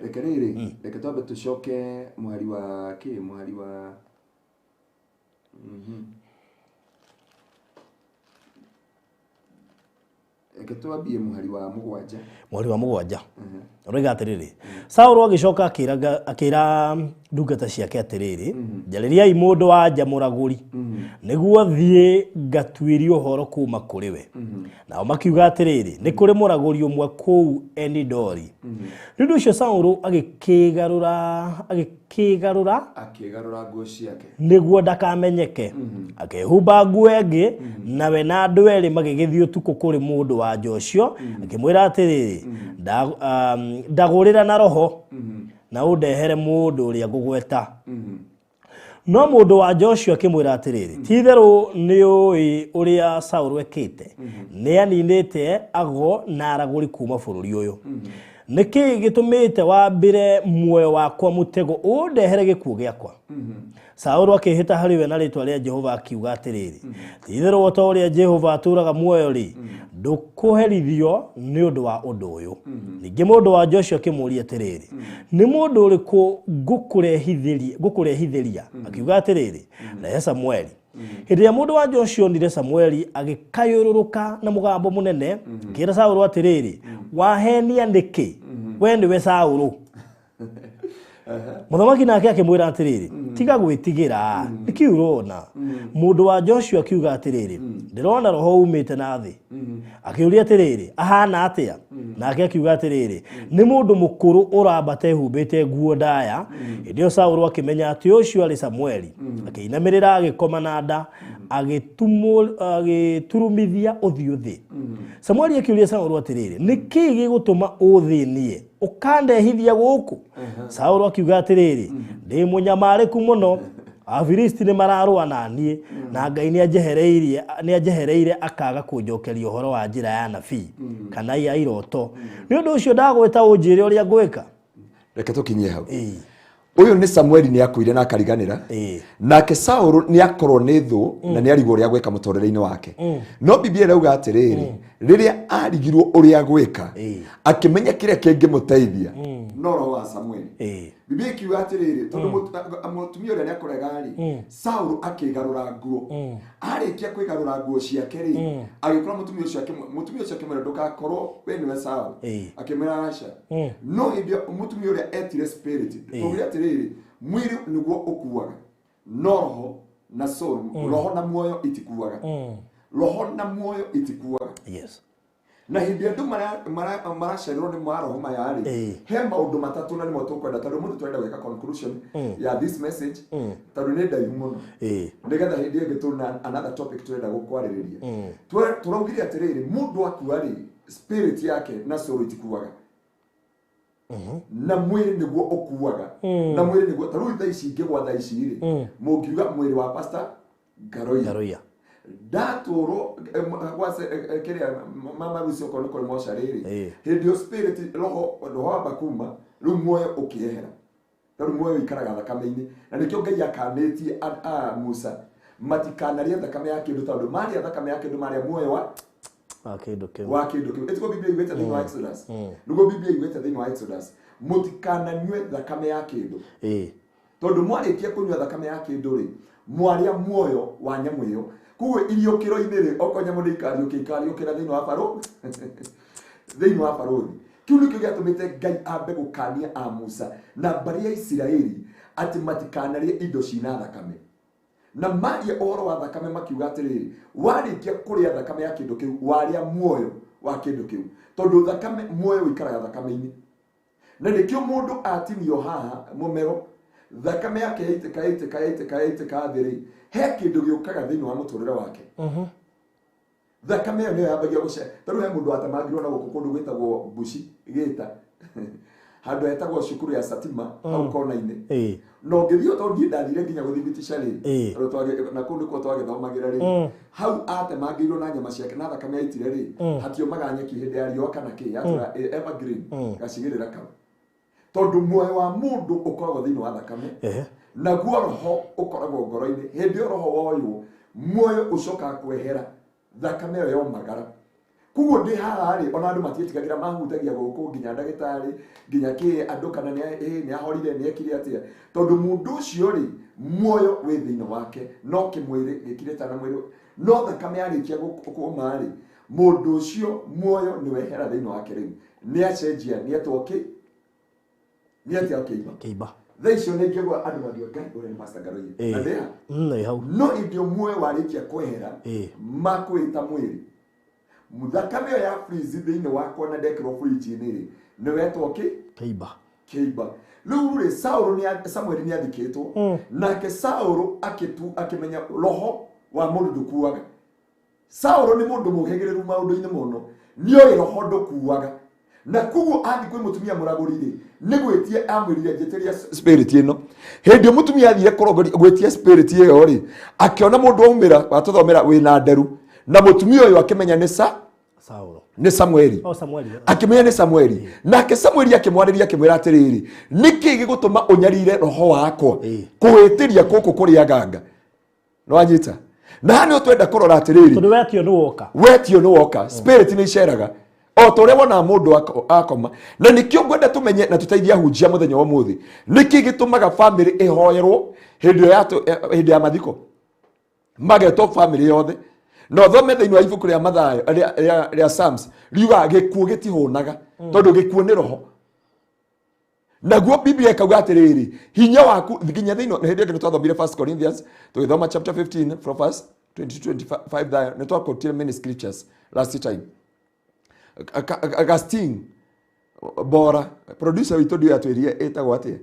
Reke rĩrĩ, reke twambe tũcoke mũhari wa kĩ, mũhari wa Reke twambie mũhari wa 7. Mũhari wa 7. Aroiga atĩrĩrĩ, Saũlũ agĩcoka akĩra ndungata ciake atĩrĩrĩ, njarĩriai mũndũ wa nja mũragũri, nĩguo thiĩ ngatuĩrie ũhoro kuma kũrĩ we. Nao makiuga atĩrĩrĩ, nĩ kũrĩ mũragũri ũmwe kũu Enidori. Nĩ ũndũ ũcio Saũlũ akĩgarũra Akĩgarũra nguo ciake nĩguo ndakamenyeke, akĩhumba nguo ĩngĩ, nawe na andũ erĩ magĩgĩthiĩ ũtukũ kũrĩ mũndũ wa nja ũcio, akĩmwĩra atĩrĩrĩ, ndagũrĩra na roho na ũndehere mũndũ ũrĩa ngũgweta. No mũndũ wa nja ũcio akĩmwĩra atĩrĩrĩ, ti-itherũ nĩũĩ ũrĩa Saũlũ ekĩte, nĩaninĩte ago na aragũri kuma bũrũri ũyũ. Nĩ kĩĩ gĩtũmĩte wambĩre muoyo wakwa mũtego ũndehere gĩkuũ gĩakwa? Saũlũ akĩĩhĩta harĩ we na rĩĩtwa rĩa Jehova akiuga atĩrĩrĩ, ti-itherũ o ta ũrĩa Jehova atũũraga muoyo-rĩ, ndũkũherithio nĩ ũndũ wa ũndũ ũyũ. Ningĩ mũndũ-wa-nja ũcio akĩmũũria atĩrĩrĩ, Nĩ mũndũ ũrĩkũ ngũkũrehithĩria? Akiuga atĩrĩrĩ, Rehe Samũeli. Hĩndĩ ĩrĩa mũndũ-wa-nja ũcio onire Samũeli, agĩkayũrũrũka na mũgambo mũnene, akĩĩra Saũlũ atĩrĩrĩ, Wahenia nĩkĩ? Wee nĩwe Saũlũ. Mũthamaki nake akĩmwĩra atĩrĩrĩ, tiga gwĩtigĩra, nĩkĩ ũrona? Mũndũ wa nja ũcio akiuga atĩrĩrĩ, ndĩrona roho umĩte na thĩ. Akĩũria atĩrĩrĩ, ahana atĩa? Nake akiuga atĩrĩrĩ, nĩ mũndũ mũkũrũ ũrambata ehumbĩte nguo ndaya. Hĩndĩ ĩyo Saũlũ akĩmenya atĩ ũcio aarĩ Samueli. Akĩinamĩrĩra agĩkoma na nda, agĩturumithia ũthiũ thĩ. Samueli akĩũria Saũlũ atĩrĩrĩ, nĩ kĩĩ gĩgũtũma ũthĩnie ũkandehithia gũkũ? Saũlũ akiuga atĩrĩrĩ, ndĩ mũnyamarĩku mũno, Afilisti nĩ mararũa na niĩ, na Ngai nĩ anjehereire akaaga kũnjokeria ũhoro wa njĩra ya anabii kana ya iroto. Nĩ ũndũ ũcio ndagwĩta ũnjĩre ũrĩa ngwĩka. Reke tũkinyie hau. Ũyũ nĩ Samueli nĩ akuire na akariganĩra. Nake Saũlũ nĩ akorwo nĩ thũ na nĩ arigwo ũrĩa gwĩka mũtũrĩre-inĩ wake. No Biblia ĩrauga atĩrĩrĩ, rĩrĩa arigirwo ũrĩa gwĩka, akĩmenya kĩrĩa kĩngĩmũteithia no roho wa Samueli. Biblia ĩkiuga atĩrĩrĩ, tondũ mũtumia ũrĩa nĩ akũrega-rĩ, Saũlũ akĩgarũra nguo. Arĩkia kwĩgarũra nguo ciake-rĩ, agĩkora mũtumia ũcio mũtumia ũcio akĩmwĩra ndũgakorwo we nĩwe Saũlũ. Akĩmwĩra aca. No hĩndĩ ĩyo mũtumia ũrĩa etire spirit, twaugire atĩrĩrĩ, mwĩrĩ nĩguo ũkuaga, no roho na soul, roho na muoyo itikuaga. Roho na muoyo itikuaga. Na hĩndĩ ĩrĩa andũ maracererwo nĩ maroho maya rĩ, he maũndũ matatũ na nĩmo tũkwenda, tondũ ũmũthĩ tũrenda gwĩka conclusion ya this message, tondũ nĩ ndaihu mũno, nĩgetha hĩndĩ ĩngĩ tũna another topic tũrenda gũkwarĩrĩria. Tũraugire atĩrĩrĩ, mũndũ akua rĩ, spirit yake na soul itikuaga, na mwĩrĩ nĩguo ũkuaga, na mwĩrĩ nĩguo ta rĩu thaa ici ingĩgwa thaa ici rĩ, mũngiuga mwĩrĩ wa Pastor Ngaroia Ngaroia ndatũrwo kĩrĩa mama Lucy okorwo nĩ kũrĩ mocarĩ rĩ, hĩndĩ ĩyo spirit roho roho wamba kuma, rĩu muoyo ũkĩehera, tondũ muoyo ũikaraga thakame-inĩ, na nĩkĩo Ngai akanĩtie a Musa matikanarĩe thakame ya kĩndũ, tondũ marĩa thakame ya kĩndũ marĩa muoyo wa wa kĩndũ kĩu, wa kĩndũ kĩu. Ĩtiguo Biblia ĩugĩte thĩinĩ wa Exodus? Nĩguo Biblia ĩugĩte thĩinĩ wa Exodus, mũtikananyue thakame ya kĩndũ, tondũ mwarĩkia kũnyua thakame ya kĩndũ rĩ, mwarĩa muoyo wa nyamũ ĩyo. Koguo iriũkĩro-inĩ rĩ, okorwo nyamũ nĩ ikariũkia, ikariũkĩra thĩinĩ wa barũ thĩinĩ wa barũthi. Kĩu nĩkĩo gĩatũmĩte Ngai ambe gũkania a Musa na mbarĩ ya Isiraeli atĩ matikanarĩe indo cina thakame. Na maria ũhoro wa thakame makiuga atĩrĩrĩ, warĩkia kũrĩa thakame ya kĩndũ kĩu, warĩa muoyo wa kĩndũ kĩu, tondũ thakame, muoyo ũikaraga thakame-inĩ. Na nĩkĩo mũndũ atinio haha mũmero, thakame yake yaitĩka, yaitĩka, yaitĩka, yaitĩka thĩ rĩ, he kĩndũ gĩũkaga thĩinĩ wa mũtũrĩre wake. Thakame ĩyo nĩyo yambagia gũce. Ta rĩu he mũndũ watemangirwo na gũkũ kũndũ gwĩtagwo Mbuci Gĩta, handũ hetagwo cukuru ya Satima hau kona-inĩ. Na ũngĩthiĩ, tondũ niĩ ndathire nginya gũthibitisha rĩ, tondũ na kũu nĩkuo twagĩthomagĩra rĩ, hau atemangĩirwo na nyama ciake na thakame yaitire rĩ, hatiomaga nyeki hĩndĩ ya riũa kana kĩ, yatũra evergreen gacigĩrĩra kau. Tondũ muoyo wa mũndũ ũkoragwo thĩinĩ wa thakame, naguo roho ũkoragwo ngoro-inĩ. Hĩndĩ ĩyo roho woywo, muoyo ũcokaga kwehera, thakame ĩyo yomagara. Koguo ndĩ haha rĩ, ona andũ matiĩtigagĩra, mahutagia gũkũ nginya ndagĩtarĩ, nginya kĩ, andũ kana nĩ ahorire, nĩ ekire atĩa, tondũ mũndũ ũcio rĩ, muoyo wĩ thĩinĩ wake, no kĩmwĩrĩ gĩkirĩte na mwĩrĩ, no thakame yarĩkia kũma rĩ, mũndũ ũcio muoyo nĩ wehera thĩinĩ wake rĩu, nĩ acenjia, nĩ etwo kĩ, nĩ atĩa kĩimba. Kĩimba. Thaa icio nĩ ingĩgwa andũ mathiĩ, Ngai ũrĩa nĩ Pastor Ngaroia. Na ndĩ ha? Nĩ hau. No hĩndĩ ĩyo muoyo warĩkia kwehera, makwĩta mwĩrĩ, thakame ĩyo ya freeze thĩinĩ wakwa na ndekĩrwo fridge-inĩ rĩ, nĩ wetwo kĩ? Kĩimba. Kĩimba. Rĩu rĩ, Saũlũ nĩ Samueli nĩ athikĩtwo, nake Saũlũ akĩmenya roho wa mũndũ ndũkuaga. Saũlũ nĩ mũndũ mũhĩgĩrĩru maũndũ-inĩ mũno, nĩoĩ roho ndũkuaga, na koguo athiĩ kwĩ mũtumia mũragũri rĩ, nĩ gwĩtia amwĩrire njĩtĩria spirit ĩno. Hĩndĩ ĩyo mũtumia athire kũrongoria gwĩtia spirit ĩyo rĩ, akĩona mũndũ waumĩra watũthomera wĩna nderu, na mũtumia ũyũ akĩmenya nĩ Saul. Nĩ Samueli. Oh, Samueli. Akĩmenya nĩ Samueli. Nake Samueli akĩmwarĩria akĩmwĩra atĩrĩrĩ, nĩkĩ gĩgũtũma ũnyarire roho wakwa kũhĩtĩria gũkũ kũrĩ aganga? Nĩwanyita? Na haha nĩho twenda kũrora atĩrĩrĩ, tondũ wetio nĩ woka, wetio nĩ woka, spirit nĩ iceraga o ta ũrĩa wonaga mũndũ akoma. Na nĩkĩo ngwenda tũmenye na tũteithie ahunjia mũthenya wa ũmũthĩ, nĩkĩ gĩtũmaga family ĩhoerwo hĩndĩ ya mathiko, magetwo family yothe. Na ũthome thĩinĩ wa ibuku rĩa Mathayo rĩa Psalms, riugaga gĩkuũ gĩtihũnaga, tondũ gĩkuũ nĩ roho. Naguo Biblia ĩkauga atĩrĩrĩ, hinya waku nginya thĩinĩ hĩndĩ ĩngĩ nĩtwathomire 1 Corinthians, tũgĩthoma chapter 15 from verse 20-25 there, nĩtwakotire many scriptures last time. Augustine Bora, producer witũ, ndiũĩ atwĩrie ĩtagwo atĩa,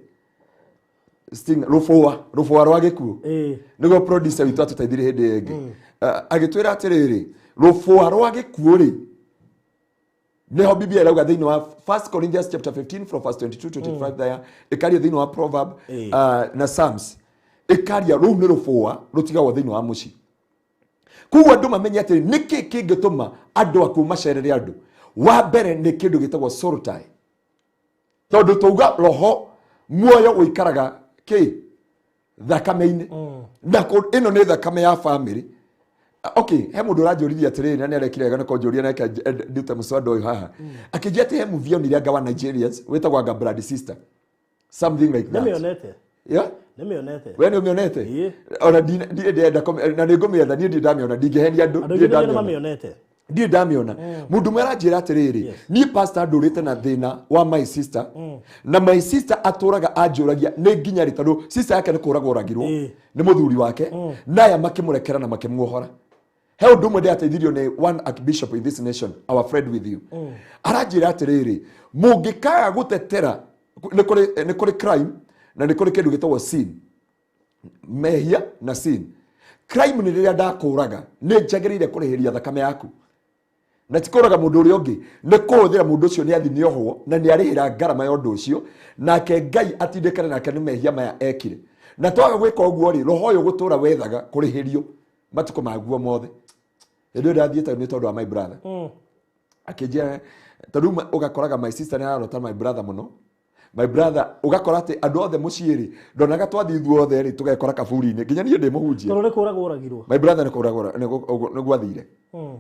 sting, rũbũa rwa gĩkuũ. Nĩguo producer witũ atũteithirie hĩndĩ ĩngĩ. Agĩtwĩra atĩrĩrĩ, rũbũa rwa gĩkuũ rĩ, nĩho Biblia ĩrauga thĩinĩ wa 1 Corinthians chapter 15 from verse 22 25 there, ĩkaria thĩinĩ wa Proverb na Psalms, ĩkaria rũu nĩ rũbũa rũtigagwo thĩinĩ wa mũciĩ. Koguo andũ mamenye atĩrĩ, nĩkĩ kĩngĩtũma andũ akuũ macerere andũ? Wa mbere nĩ kĩndũ gĩtagwo soul tie, tondũ twauga roho muoyo ũikaraga kĩ thakame-inĩ, na ĩno nĩ thakame ya family. Okay, he mũndũ ũranjũririe atĩrĩrĩ, na nĩ arekire wega nĩ kũnjũria, na reke ndute mũswada ũyũ haha. Akĩnjia atĩ he movie onire anga wa Nigerians wĩtagwo anga Blood Sister, something like that. Nĩmĩonete. Yeah? Nĩmĩonete. We nĩ ũmĩonete? Ĩĩ. Ona ndirĩ ndĩrenda na nĩ ngũmĩetha. Niĩ ndirĩ ndamĩona, ndingĩhenia andũ. Andũ ndirĩ aingĩ nĩ ndamĩona. mamĩonete. Ndirĩ ndamĩona. Mũndũ ũmwe aranjĩra atĩrĩrĩ, niĩ pastor ndũrĩte na thĩna wa my sister, na my sister atũraga anjũragia nĩ nginya rĩ, tondũ sister yake nĩ kũragwo oragirwo nĩ mũthuri wake, na aya makĩmũrekera na makĩmuohora. He ũndũ ũmwe ndĩrateithirio nĩ one archbishop in this nation, our friend with you, aranjĩra atĩrĩrĩ, mũngĩkaga gũtetera, nĩ kũrĩ crime na nĩ kũrĩ kĩndũ gĩtagwo sin, mehia na sin. Crime nĩ rĩrĩa ndakũraga, nĩ njagĩrĩire kũrĩhĩria thakame yaku, na ti kũraga mũndũ ũrĩa ũngĩ, nĩ kũhũthĩra mũndũ ũcio nĩ athi nĩ ohwo na nĩ arĩhĩra ngarama ya ũndũ ũcio, nake Ngai atindĩkane nake nĩ mehia maya ekire. Na twaga gwĩka ũguo rĩ, roho ũyũ gũtũra wethaga kũrĩhĩrio matukũ maguo mothe. Hĩndĩ ĩyo ndathiĩte nĩ tondũ wa my brother, akĩnjĩra tondũ rĩu ũgakoraga my sister nĩ ararota my brother mũno. My brother, ũgakora atĩ andũ othe mũciĩ rĩ, ndonaga twathiĩ ithuothe rĩ, tũgekora kaburi-inĩ, nginya niĩ ndĩ mũhunjia. Tondũ nĩ kũragwo oragirwo. My brother nĩ kũragwo nĩ gwathire.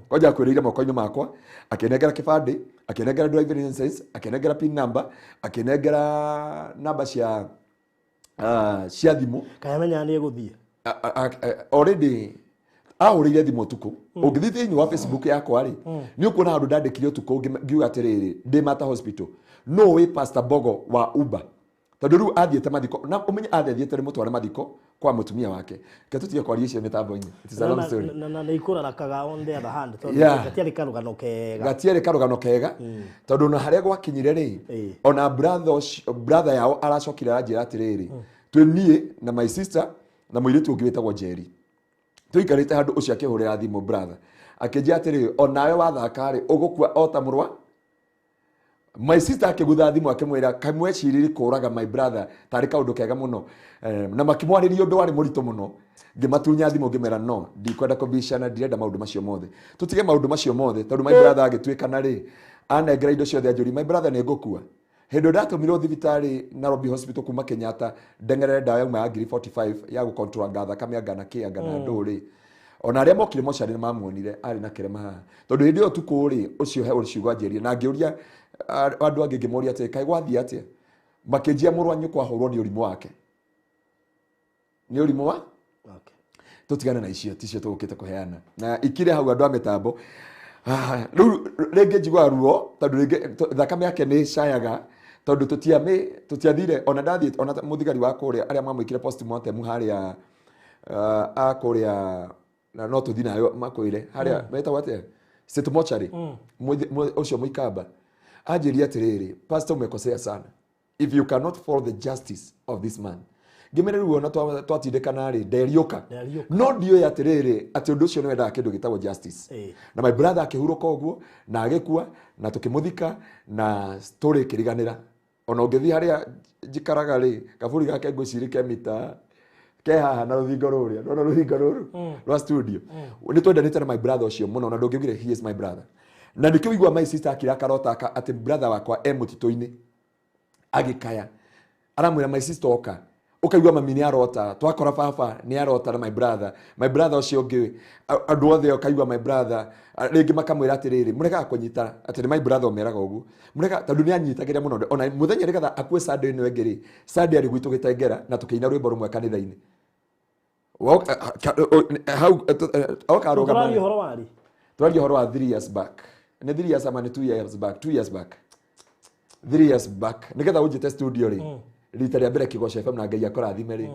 Kwanja akwĩrĩire moko-inĩ makwa, akĩnengera kĩbandĩ, akĩnengera driving license, akĩnengera pin number, akĩnengera namba cia thimũ. Kaĩ amenyaga nĩ egũthiĩ? Already ahũrĩire thimũ ũtukũ. Ũngĩthiĩ thĩinĩ wa Facebook yakwa rĩ, nĩ ũkuona handũ ndandĩkire ũtukũ ngiuga atĩrĩrĩ, ndĩ Mata Hospital, no wĩ Pastor Bogo wa Uber, tondũ rĩu athiĩte mathiko, na ũmenye athiĩte nĩ mũtware mathiko kwa mũtumia wake. Reke tũtige kwaria icio mĩtambo-inĩ. It is a long story. Na nĩ ikũrarakaga on the other hand, tondũ gatiarĩ karũgano kega. Gatiarĩ karũgano kega, tondũ ona harĩa gwakinyire rĩ, ona brother yao aracokire aranjĩra atĩrĩrĩ, twĩ niĩ na my sister na mũirĩtu ũngĩ wĩtagwo Njeri, tũikarĩte handũ, ũcio akĩhũrĩra thimũ brother akĩnjĩra atĩrĩrĩ, onawe wathaka rĩ, ũgũkua o ta mũrwa. My sister akĩgutha thimũ akĩmwĩra, kamweciriri kũraga my brother tarĩ kaũndũ kega mũno. Na makĩmwarĩria ũndũ warĩ mũritũ mũno. Ngĩmatunya thimũ ngĩmera no ndikwenda kũbicana, ndirenda maũndũ macio mothe, tũtige maũndũ macio mothe, tondũ my brother agĩtuĩkana rĩ, anengera indo ciothe, anjũria, my brother nĩ ngũkua. Hĩndĩ ĩyo ndatũmirwo thibitarĩ Nairobi Hospital kuma Kenyatta ndeng'erere ndawa yauma ya ngiri 45 ya gũcontrol anga thakame anga na kĩ anga na ndũ rĩ, ona arĩa mokire mocarĩ nĩ mamuonire arĩ na kĩrema haha, tondũ hĩndĩ ĩyo ũtukũ rĩ, ũcio he ciugo anjĩrire, na ngĩũria andũ angĩ, ngĩmoria atĩ kaĩ gwathiĩ atĩa, makĩnjia mũrũ wa nyũkwa ahũrwo nĩ ũrimũ wake, nĩ ũrimũ wa tũtigane na icio, ticio tũgũkĩte kũheana na ikire hau. Andũ a mĩtambo, rĩu rĩngĩ njiguaga ruo tondũ rĩngĩ thakame yake nĩ ĩcayaga, tondũ tũtiathire ona ndathiĩ ona mũthigari wa kũrĩa arĩa mamwĩkire postmortem harĩa a kũrĩa, na no tũthiĩ nayo makwĩre harĩa metagwo atĩa, State Mortuary. Ũcio mũikamba anjĩrie atĩrĩrĩ, "Pastor, umekosea sana if you cannot follow the justice of this man." Ngĩmere rĩu ona twatindĩkana rĩ, nderiũka. Nderiũka. No ndiũĩ atĩrĩrĩ, atĩ ũndũ ũcio nĩ wendaga kĩndũ gĩtagwo justice. Na my brother akĩhurũka ũguo na agĩkua na tũkĩmũthika na story ĩkĩriganĩra. Ona ũngĩthiĩ harĩa njikaraga rĩ, kaburi gake ngwĩciria ke mita ke haha na rũthingo rũrĩa, nona rũthingo rũrũ rwa studio. Nĩ twendanĩte na my brother ũcio mũno, na ndũngĩugire he is my brother. Na nĩkĩo ũigua my sister akira karota atĩ brother wakwa e mũtitũ-inĩ agĩkaya aramwĩra my sister oka ukaigua mami nĩ arota twakora baba nĩ arota na my brother ũcio ũngĩ andũ othe ũkaigua my brother rĩngĩ makamwĩra atĩrĩrĩ mũregaga kũnyita atĩ nĩ my brother ũmeraga ũguo mũrega tondũ nĩ anyitagĩra mũno ona mũthenya nĩgetha akue Sunday ĩno ĩngĩ rĩ Sunday arĩ gwitũ Gĩtengera na tũkĩina rwĩmbo rũmwe kanitha-inĩ hau oka arũgama tũraria ũhoro wa 3 years back nĩ 3 years ama nĩ 2 years back 2 years back 3 years back nĩgetha ũnjĩte studio rĩ rita rĩa mbere Kĩgoco FM na Ngai akũrathime rĩ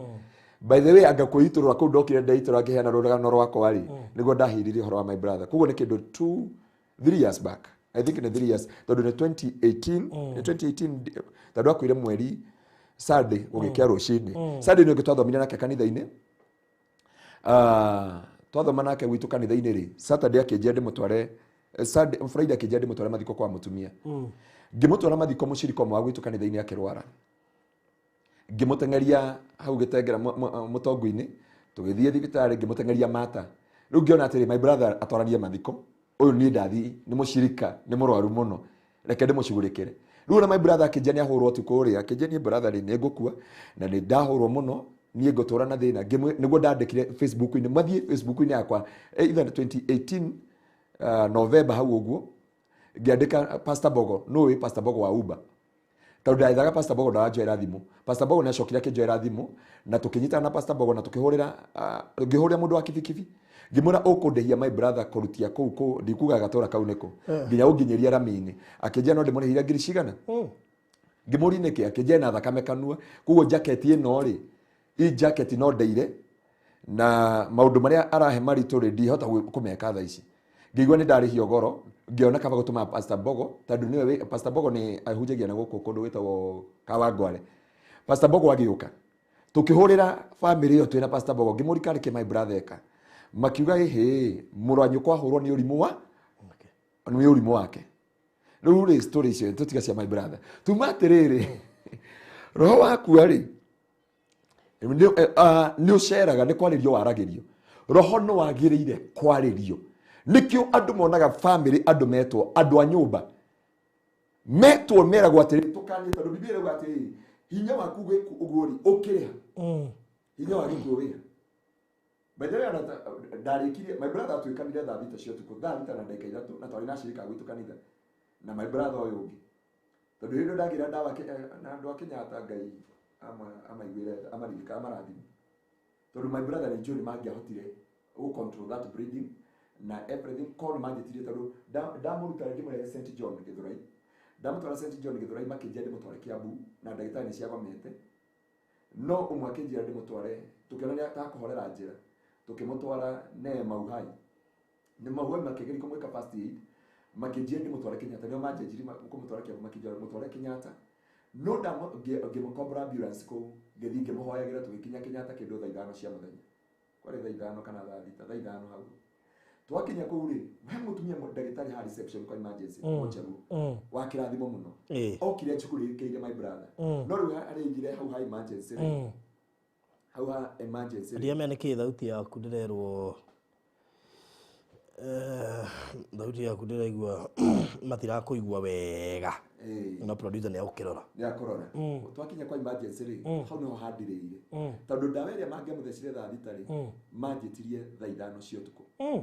by the way anga kwĩitũrũra kũu ndokire ndeitũrũra ngĩheana rũgano rwakwa rĩ nĩguo ndahiririe ũhoro wa my brother koguo nĩ kĩndũ 2 3 years back I think nĩ 3 years tondũ nĩ 2018 nĩ 2018 tondũ akuire mweri Sunday gũgĩkĩa rũcinĩ Sunday nĩ ũngĩ twathomire nake kanitha-inĩ twathoma nake gwitũ kanitha-inĩ rĩ Saturday akĩnjia ndĩmũtware Sunday Friday akĩnjia ndĩmũtware mathiko kwa mũtumia ngĩmũtwara mathiko mũcirika ũmwe wa gwitũ kanitha-inĩ akĩrwara ngĩmũteng'eria hau Gĩtengera mũtongu-inĩ tũgĩthiĩ thibitarĩ ngĩmũteng'eria mata rĩu ngĩona atĩrĩ my brother atwaranie mathiko ũyũ niĩ ndathi nĩ mũcirika nĩ mũrwaru mũno reke ndĩmũcugurĩkĩre rĩu na my brother akĩnjia nĩ ahũrwo ũtukũ ũrĩa akĩnjia niĩ brother rĩ nĩ ngũkua na nĩ ndahũrwo mũno niĩ ngũtũra na thĩna nĩguo ndandĩkire Facebook-inĩ mathiĩ Facebook-inĩ yakwa either 2018 November hau ũguo ngĩandĩka Pastor Bogo nũ wĩ Pastor Bogo wa Uber tondũ ndaethaga Pastor Bogo ndaranjoera thimũ Pastor Bogo nĩacokire akĩnjoera thimũ na tũkĩnyitana na Pastor Bogo na tũkĩhũrĩra ngĩhũrĩra mũndũ wa kibikibi ngĩmwĩra ũkũndĩhia my brother kũrutia kũu kũ ndikuga gatũra kau nĩkũ nginya ũnginyĩria rami-inĩ akĩnjia no ndĩmũrĩhire ngiri cigana ngĩmũria nĩkĩ akĩnjia na thakame kanua koguo jaketi ĩno rĩ i jacket no ndeire na maũndũ marĩa arahe maritũ rĩ ndihota kũmeka thaa ici ngĩigua nĩ ndarĩhio goro ngĩona kaba gũtũma Pastor Bogo tondũ nĩwe Pastor Bogo nĩ ahunjagia na gũkũ kũndũ gwĩtagwo Kawangware Pastor Bogo agĩũka tũkĩhũrĩra family ĩyo twĩna Pastor Bogo ngĩmũrika nĩkĩ my brother eka makiuga ĩhĩ mũrũ wa nyũkwa ahũrwo nĩ ũrimũ wa nĩ ũrimũ wake rĩu rĩ story icio tũtiga cia my brother tuma atĩrĩrĩ roho wakua rĩ nĩ ũceraga nĩ kwarĩrio waragĩrio roho nĩ wagĩrĩire kwarĩrio nĩkĩo andũ monaga family andũ metwo andũ a nyũmba metwo meragwo atĩrĩ tũkanie tondũ Biblia ĩrauga atĩrĩrĩ hinya waku ũguo rĩ ũkĩrĩha hinya wa gĩkuũ wĩha by the way ona ndarĩkirie my brother atuĩkanire thaa thita cia ũtukũ thaa thita na ndagĩka ithatũ na twarĩ na acirika gwitũ kanitha na my brother ũyũ ũngĩ tondũ hĩndĩ ndagĩra ndawa na andũ a Kenyatta Ngai amaiguĩre amaririka amarathime tondũ my brother nĩ njũĩ nĩ mangĩahotire gũ control that breathing na everything korwo nĩ manjĩtirie tondũ ndamũruta ngĩmũrehe St John Gĩthũrai ndamũtwara St John Gĩthũrai makĩnjia ndĩmũtware Kiambu na ndagĩtarĩ nĩ ciagomete no ũmwe akĩnjĩra ndĩmũtware tũkĩona nĩ atakũhorera njĩra tũkĩmũtwara Neema Uhai nĩ Mau makĩgeria kũmwĩka first aid makĩnjia ndĩmũtware Kenyatta nĩo manjenjirie kũmũtwara Kiambu makĩnjia mũtware Kenyatta no ngĩmũkombora ambulance kũu ngĩthiĩ ngĩmũhoyagĩra tũgĩkinya Kenyatta kĩndũ thaa ithano cia mũthenya kwarĩ thaa ithano kana thaa thita thaa ithano hau twakinya kũu rĩ he mũtumia ndagĩtarĩ ha reception kwa emergency mũnjaruo wa kĩrathimo mũno okire anjũkũrĩkĩire my brother no rĩu arĩigire hau ha emergency rĩ hau ha emergency rĩ ndiamenya nĩkĩ thauti yaku ndĩrerwo thauti yaku ndĩraigua matirakũigua wega na producer nĩ agũkĩrora nĩ akũrora twakinya kwa emergency rĩ hau nĩho handirĩire tondũ ndawa ĩrĩa mangĩamũthecire thaa thita rĩ manjĩtirie thaa ithano cia ũtukũ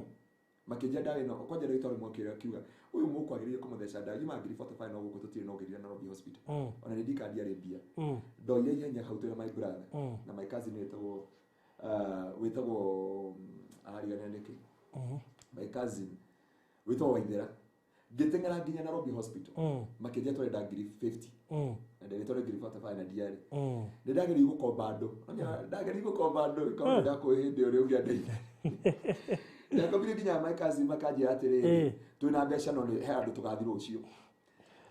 makĩnjia ndawa ĩno kwanja ndagĩtarĩ ũmwe akĩra akiuga ũyũ mũkwagĩrĩire kũmũtheca ndawa yuma ngiri 45 no gũkũ tũtirĩ no ngĩrire Nairobi hospital ona nĩ ndikandia rĩ mbia ndoire ihenya hau twĩna my brother na my cousin wĩtagwo wĩtagwo arigania nĩkĩ my cousin wĩtagwo Waithera ngĩteng'era nginya Nairobi hospital makĩnjia tũrenda ngiri 50 na ndĩrĩtware ngiri 45 na ndiarĩ nĩ ndageririe gũkomba andũ ndageririe gũkomba andũ ĩkorwo ndakũĩ hĩndĩ ũrĩa ũngĩandeithia ndakombire nginya my cousin makanjĩra atĩrĩrĩ twĩna mbeca no he andũ tũgathiĩ rũciũ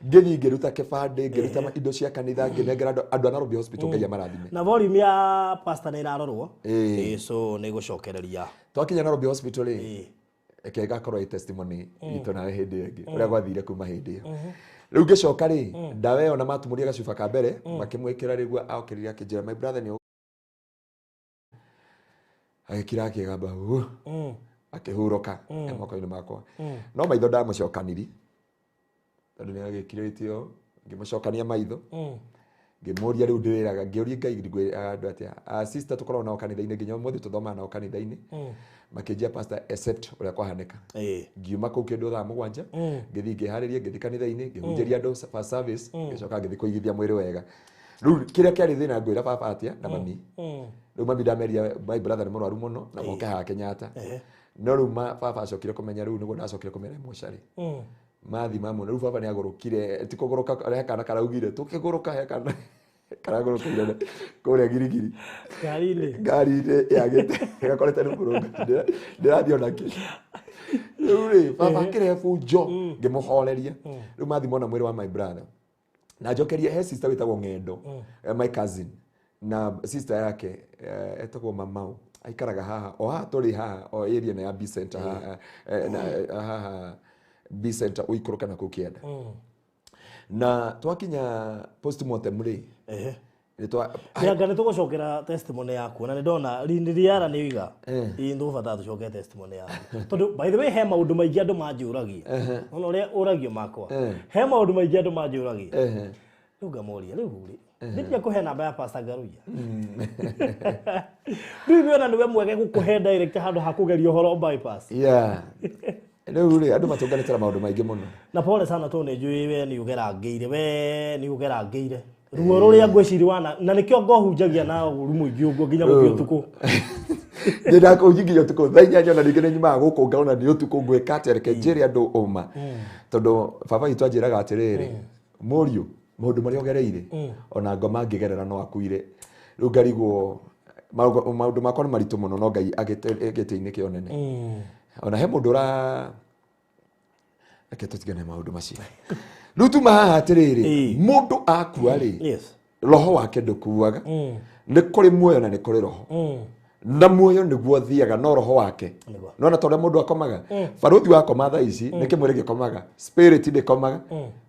ngĩthiĩ ngĩruta kĩbandĩ ngĩruta indo cia kanitha ngĩnengera andũ a Nairobi hospital Ngai amarathime na volume ya pastor nĩ ĩrarorwo so nĩ gũcokereria twakinya Nairobi hospital rĩ reke ĩgakorwo ĩ testimony itũ nawe hĩndĩ ĩyo ĩngĩ ũrĩa gwathire kuma hĩndĩ ĩyo rĩu ngĩcoka rĩ ndawa ĩyo na matumũria gacuba ka mbere makĩmwĩkĩra rĩguo okĩrire akĩnjĩra my brother nĩ agĩkira akĩgamba Akĩhurũka e moko-inĩ makwa. No maitho ndamũcokaniri tondũ nĩ agĩkirĩtio, ngĩmũcokania maitho. Ngĩmũria rĩu ndĩrĩraga, ngĩũria Ngai ngwĩra andũ atĩa. Ah, sister tũkoragwo nao kanitha-inĩ nginya ũmũthĩ tũthomaga nao kanitha-inĩ. Makĩnjia pastor accept ũrĩa kwahanĩka. Ngiuma kũu kĩndũ thaa 7, ngĩthiĩ ngĩharĩria, ngĩthiĩ kanitha-inĩ, ngĩhunjĩria andũ first service, ngĩcoka ngĩthiĩ kũigithia mwĩrĩ wega. Rĩu kĩrĩa kĩarĩ thĩna ngwĩra baba atĩa na mami. Rĩu mami ndameria my brother nĩ mũrwaru mũno na moke haha Kenyatta. No rĩu baba acokire kũmenya, rĩu nĩguo ndacokire kũmenya mocarĩ. Mathi mamwe rĩu baba nĩ agũrũkire, ti kũgũrũka, he kana karaugire tũkĩgũrũka, he kana karagũrũkĩire kũrĩa Girigiri. Ngari-inĩ. Ngari-inĩ yagĩte gakorete nĩ mũrũnga ndĩrathiĩ ona kĩ. Rĩu rĩ baba akĩrehe bunjo, ngĩmũhoreria. Rĩu mathi mona mwĩrĩ wa my brother na njokerie he sister wĩtagwo Ng'endo, my cousin, na sister yake etagwo Mamau, aikaraga haha o haha tũrĩ haha o area ĩno ya B Center haha, haha B Center ũikũrũke na kũu kĩanda. Na twakinya postmortem rĩ, Nĩanga nĩ tũgũcokera testimony yaku na nĩ ndona rĩara nĩ oiga ĩĩ nĩ tũgũbatara tũcoke testimony yaku tondũ by the way he maũndũ maingĩ andũ manjũragia, ona ũrĩa ũragio makwa, he maũndũ maingĩ andũ manjũragia. Rĩu ngamoria, rĩu rĩ nĩndia kũhe namba ya Pastor Ngaruiya, rĩu ithuĩ ona nĩwe mwege gũkũhe direct handũ ha kũgeria ũhoro bypass. Yeah, rĩu rĩ andũ matũnganĩte na maũndũ maingĩ mũno. Na pole sana tondũ nĩ njũĩ we nĩ ũgerangĩire, we nĩ ũgerangĩire ruo rũrĩa ngwĩciria wana, na nĩkĩo ngohunjagia na ũru mũingĩ ũguo nginya gũthiĩ ũtukũ. Ndĩrakũnjinginya ũtukũ thaa 8, ona ningĩ nĩ nyumaga gũkũ ngaona nĩ ũtukũ, ngwĩka atĩa? Reke njĩre andũ ũma, tondũ baba witũ anjĩraga atĩrĩrĩ, mũriũ, maũndũ marĩa ũgereire ona ngoma ngĩgerera no akuire. Rĩu ngarigwo maũndũ makwa nĩ maritũ mũno, no Ngai gĩtĩ-inĩ kĩa ũnene. Ona he mũndũ ũra, reke tũtigane maũndũ macio. Rĩu tuma haha atĩrĩrĩ, mũndũ akua rĩ, roho wake ndũkuaga. Nĩ kũrĩ muoyo na nĩ kũrĩ roho, na muoyo nĩguo thiaga, no roho wake nona ta ũrĩa mũndũ akomaga, barũthi wakoma thaa ici nĩ kĩmwĩrĩ gĩkomaga, spirit ndĩkomaga.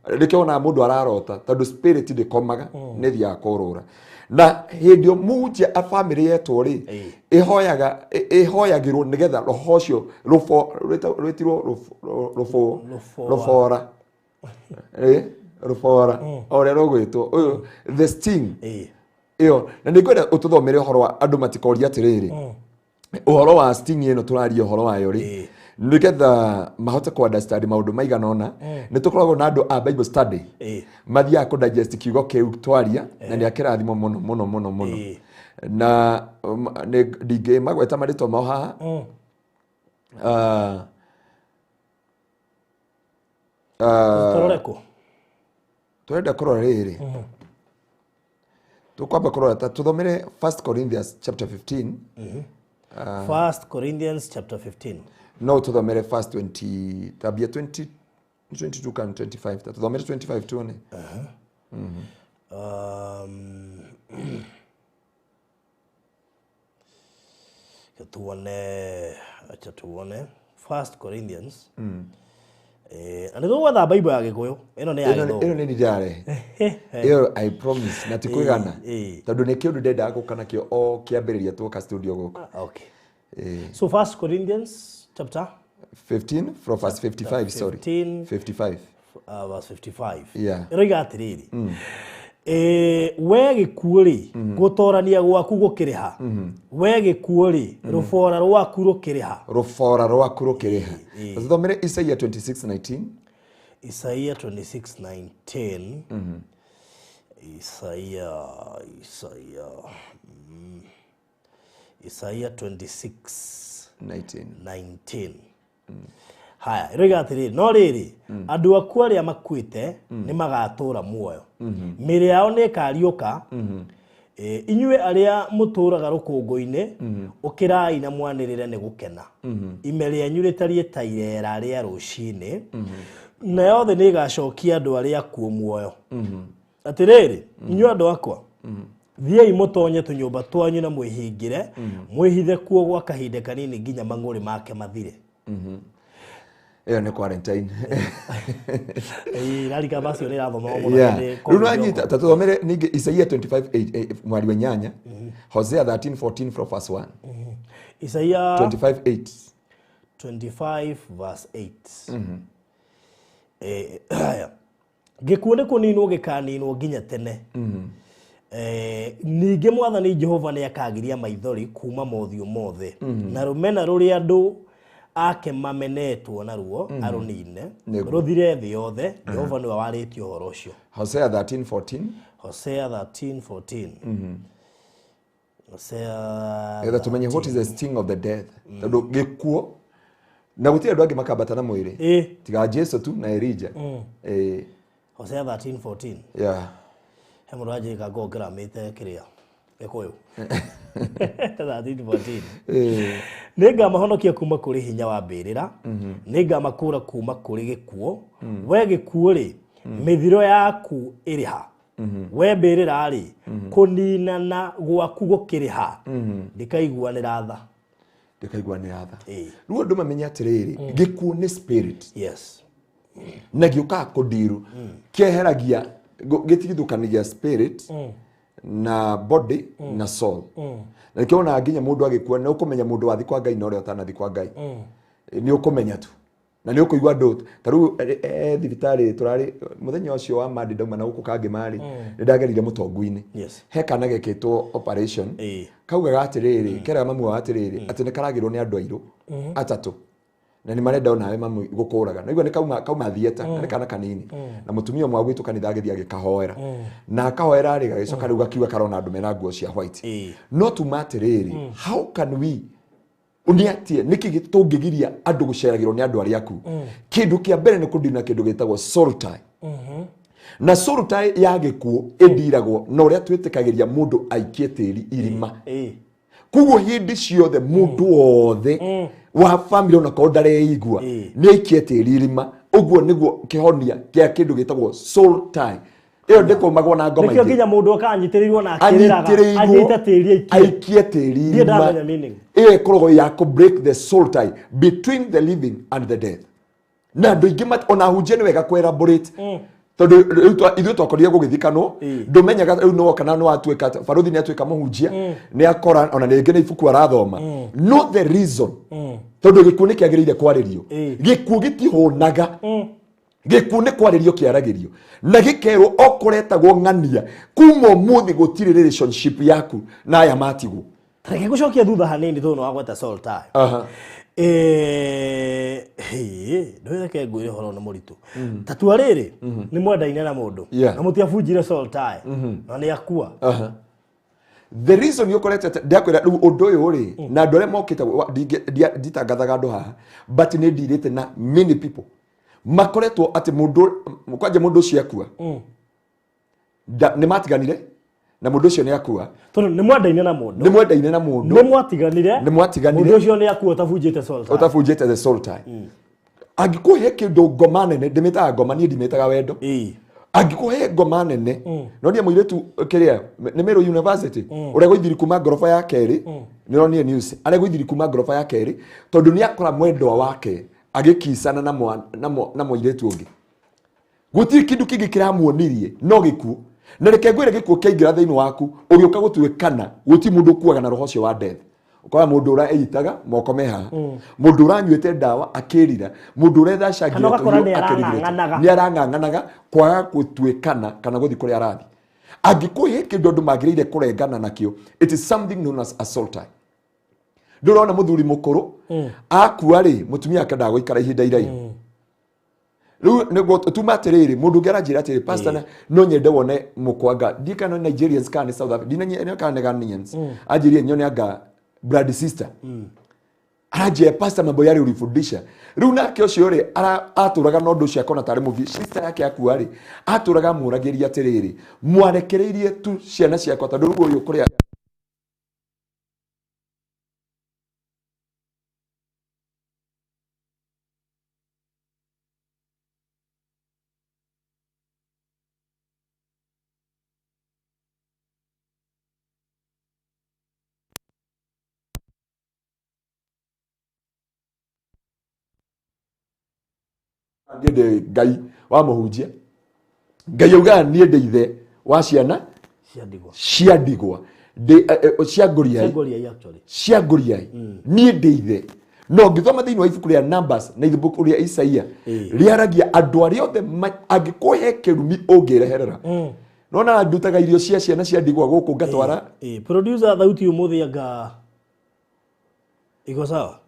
Nĩkĩo wonaga mũndũ ararota, tondũ spirit ndĩkomaga, nĩ thiaga kũrũra. Na hĩndĩ ĩyo mũhunjia a bamĩrĩ yetwo rĩ, ĩhoyaga, ĩhoyagĩrwo nĩgetha roho ũcio rwĩtirwo rũbũ. Rũbora. Rũbora. Rũbora o ũrĩa rũgwĩtwo ũyũ, the sting ĩyo. Na nĩ ngwenda ũtũthomere ũhoro wa andũ matikoria atĩrĩrĩ, ũhoro wa sting ĩno tũraria ũhoro wayo rĩ, nĩgetha mahote kũ understand maũndũ maigana ũna. Nĩ tũkoragwo na andũ a Bible study, mathiaga kũ digest kiugo kĩu twaria, na nĩ akĩrathimo mũno mũno mũno mũno. Na nĩ ndingĩmagweta marĩtwa mao haha. Ah, ah, Tũrore kũ? Tũrenda kũrora rĩrĩ, tũkwamba kũrora ta tũthomere First Corinthians chapter 15. First Corinthians chapter 15. No tũthomere first 20, tambia 20, 22 kana 25, ta tũthomere 25 tuone. Tuone, acha tuone First Corinthians. Na nĩ tũgwetha Bible ya Gĩkũyũ, ĩno nĩ ya ĩno Gĩthũngũ. Ĩno nĩ ndirarehe ĩyo, I promise, na ti kwĩgana, tondũ nĩ kĩũndũ ndendaga gũka nakĩo o kĩambĩrĩria tuoka studio gũkũ. Okay. So First Corinthians chapter 15 from verse 55, sorry. 15. 55. Verse 55. Yeah. Ĩroiga atĩrĩrĩ, we gĩkuũ rĩ, gũtorania gwaku gũkĩrĩha? We gĩkuũ rĩ, rũbora rwaku rũkĩrĩha? Rũbora rwaku rũkĩrĩha? Tũthomere Isaia 26:19. Isaia 26:19. Isaia, Isaia 26 19. 19. Haya, ĩroiga atĩrĩrĩ, no rĩrĩ, andũ aku arĩa makuĩte nĩ magatũũra muoyo, mĩĩrĩ yao nĩ ĩkariũka. Inyuĩ arĩa mũtũũraga rũkũngũ-inĩ, ũkĩrai na mwanĩrĩre nĩ gũkena. Ime rĩanyu rĩtariĩ ta ireera rĩa rũcinĩ, nayo thĩ nĩ ĩgacokia andũ arĩa akuũ muoyo. Atĩrĩrĩ, inyuĩ andũ akwa, thiĩi mũtonye tũnyũmba twanyu na mwĩhingĩre, mwĩhithe kuo gwa kahinda kanini nginya mang'ũrĩ make mathire. Ĩyo nĩ quarantine. Ĩĩ, macio nĩ irathomagwo mũno hĩndĩ Rĩu COVID nanyita yoka. ta tũthomere ningĩ Isaia 25 mwari wa 8, Hosea 13:14 from verse 1. Isaia 25:8. 25 verse 8. Gĩkuũ nĩ kũninwo gĩkaninwo nginya tene. Ningĩ Mwathani Jehova nĩ akagiria maithori kuma mothiũ mothe, na rũmena rũrĩa andũ ake mamenetwo naruo arũnine rũthire thĩ yothe. Jehova nĩwe warĩtie ũhoro ũcio. Hosea 13:14. Hosea 13:14. Hosea Getha tumenye what is the sting of the death. Tondũ gĩkuũ na gũtirĩ andũ angĩ makambata na mwĩrĩ tiga Jesu tu na Elijah. Hosea 13:14. Yeah. He mũndũ anjĩka ngo ngĩramĩte kĩrĩa Gĩkũyũ. 13:14. Nĩngamahonokia kuma kũrĩ hinya wa mbĩrĩra, nĩngamakũũra kuma kũrĩ gĩkuũ. We gĩkuũ rĩ, mĩthiro yaku ĩrĩ ha? We mbĩrĩra rĩ, kũninana gwaku gũkĩrĩ ha? Ndikaiguanĩra tha. Ndikaiguanĩra tha. Rĩu andũ mamenye atĩrĩrĩ, gĩkuũ nĩ spirit. Yes. Na gĩũkaga kũndiru kĩeheragia gĩtigithũkanagia spirit na body na soul. Na nĩkĩo wonaga nginya mũndũ agĩkua nĩ ũkũmenya mũndũ wathi kwa Ngai na ũrĩa ũtanathi kwa Ngai. Nĩ ũkũmenya tu. Na nĩ ũkũigua andũ ta rĩu thibitarĩ tũrarĩ mũthenya ũcio wa Monday ndauma na gũkũ Kangĩma-rĩ, nĩ ndagerire mũtongu-inĩ. He kana gekĩtwo operation. Kaugaga atĩrĩrĩ, keraga mamu wao atĩrĩrĩ, atĩ nĩ karagĩrwo nĩ andũ airũ atatũ. Na nĩ marenda onawe mamu gũkũraga. Na igua nĩ kauma theatre, na nĩ kana kanini. Na mũtumia ũmwe wa gwitũ kanitha agĩthiĩ agĩkahoera. Na akahoera rĩ, gagĩcoka rĩu gakiuga karona andũ mena nguo cia white. No tuma atĩrĩrĩ, how can we nĩ atĩa nĩkĩ tũngĩgiria andũ gũceragĩrwo nĩ andũ arĩa aku? Kĩndũ kĩa mbere nĩ kũndina kĩndũ gĩtagwo soul tie. Na soul tie ya gĩkuũ ĩndiragwo na ũrĩa twĩtĩkagĩria mũndũ aikie tĩri irima. Koguo hĩndĩ ciothe mũndũ wothe wa family onakorwo ndareigua nĩ aikie tĩri irima. Ũguo nĩguo kĩhonia kĩa kĩndũ gĩtagwo soul tie. Ĩyo ndĩkũmagwo na ngoma ingĩ. Nĩkĩo nginya mũndũ akanyitĩrĩirwo na akĩrĩraga, anyite tĩri aikie tĩri irima. Ĩyo ĩkoragwo ya kũ break the soul tie between the living and the dead. Na andũ aingĩ ona hunjia nĩ wega kũ elaborate. Tondũ ithuĩ twakorire gũgĩthikanwo, ndũmenyaga rĩu no kana no atuĩka barothi nĩ atuĩka mũhunjia, nĩ akora ona rĩngĩ nĩ ibuku arathoma. No the reason tondũ gĩkuũ nĩ kĩagĩrĩire kwarĩrio. Gĩkuũ gĩtihũnaga. Gĩkuũ nĩ kwarĩrio kĩaragĩrio. Na gĩkerwo o kũretagwo ng'ania kuma ũmũthĩ gũtirĩ relationship yaku na aya matigwo. Reke ngũcokie thutha hanini tondũ nĩ wagweta soul tie. Ndwĩreke ngwĩre ũhoro nĩ mũritũ. Ta tua rĩrĩ, nĩ mwendaine na mũndũ. Na mũtiabunjire soul tie. Na nĩ akua. The reason ũkorete ndakwĩra rĩu ũndũ ũyũ rĩ, na andũ arĩa mokĩte nditangathaga andũ haha, but nĩ ndirĩte na many people. Makoretwo atĩ mũndũ, kwanja mũndũ ũcio akua. Nĩ matiganire na mũndũ ũcio nĩ akua. Tondũ nĩ mwendaine na mũndũ. Nĩ mwendaine na mũndũ. Nĩ mwatiganire. Nĩ mwatiganire. Mũndũ ũcio nĩ akua ũtabunjĩte soul tie. Ũtabunjĩte the soul tie. Angĩkũhe kĩndũ ngoma nene, ndĩmĩtaga ngoma, niĩ ndimĩtaga wendo. Angĩkũhe ngoma nene, no niĩ mũirĩtu kĩrĩa, nĩ Meru University, ũrĩa gũithiri kuma ngoroba ya kerĩ, nĩ ũronire news, arĩa gũithiri kuma ngoroba ya kerĩ, tondũ nĩ akora mwendwa wake agĩkicana na mũirĩtu ũngĩ. Gũtirĩ kĩndũ kĩngĩ kĩramuonirie no gĩkuũ. Na reke ngwĩre gĩkuũ kĩaingĩra thĩinĩ waku, ũgĩũka gũtuĩkana, gũtirĩ mũndũ ũkuaga na roho ũcio wa death. Ũkora mũndũ ũrĩa eitaga moko me haha, mũndũ ũranyuĩte ndawa akĩrira, mũndũ ũrethacangira Kana ũgakora tũhiũ nĩ akĩrigĩrĩte. arang'ang'anaga. Nĩ arang'ang'anaga kwaga gũtuĩkana kana gũthiĩ kũrĩa arathiĩ. Angĩkũhe kĩndũ andũ magĩrĩire kũrengana nakĩo, it is something known as a soul tie. Ndũrona mũthuri mũkũrũ akua rĩ, mũtumia ake ndagũikara ihinda iraihu. Rĩu nĩguo tuma atĩrĩrĩ, mũndũ ũngĩ aranjĩra atĩrĩrĩ, pastor, no nyende wone mũkwanga, ndiĩ kana nĩ Nigerians kana nĩ South Africa, ndinamenye kana nĩ Ghanaians. Anjĩrire nyone anga blood sister. Aranjĩra pastor, mambo yale ulifundisha. Rĩu nake ũcio rĩ, atũraga na ũndũ ũcio akona tarĩ mũbi. Sister yake akua rĩ, atũraga amũragĩria atĩrĩrĩ, mwarekereirie tu ciana ciakwa tondũ rĩu ũyũ kũrĩa niĩ ndĩ Ngai wa mũhunjia. Ngai augaga niĩ ndĩ ithe wa ciana Cia ndigwa. Cia ndigwa. Ndĩ cia ngũriai. Cia ngũriai, actually. Cia ngũriai. Niĩ ndĩ ithe. No ngĩthoma thĩinĩ wa ibuku rĩa Numbers na ibuku rĩa Isaia rĩaragia andũ arĩa othe angĩkũhe kĩrumi ũngĩreherera. Nona ndutaga irio cia ciana cia ndigwa gũkũ ngatwara. Producer thauti ũmũthĩ anga iko sawa.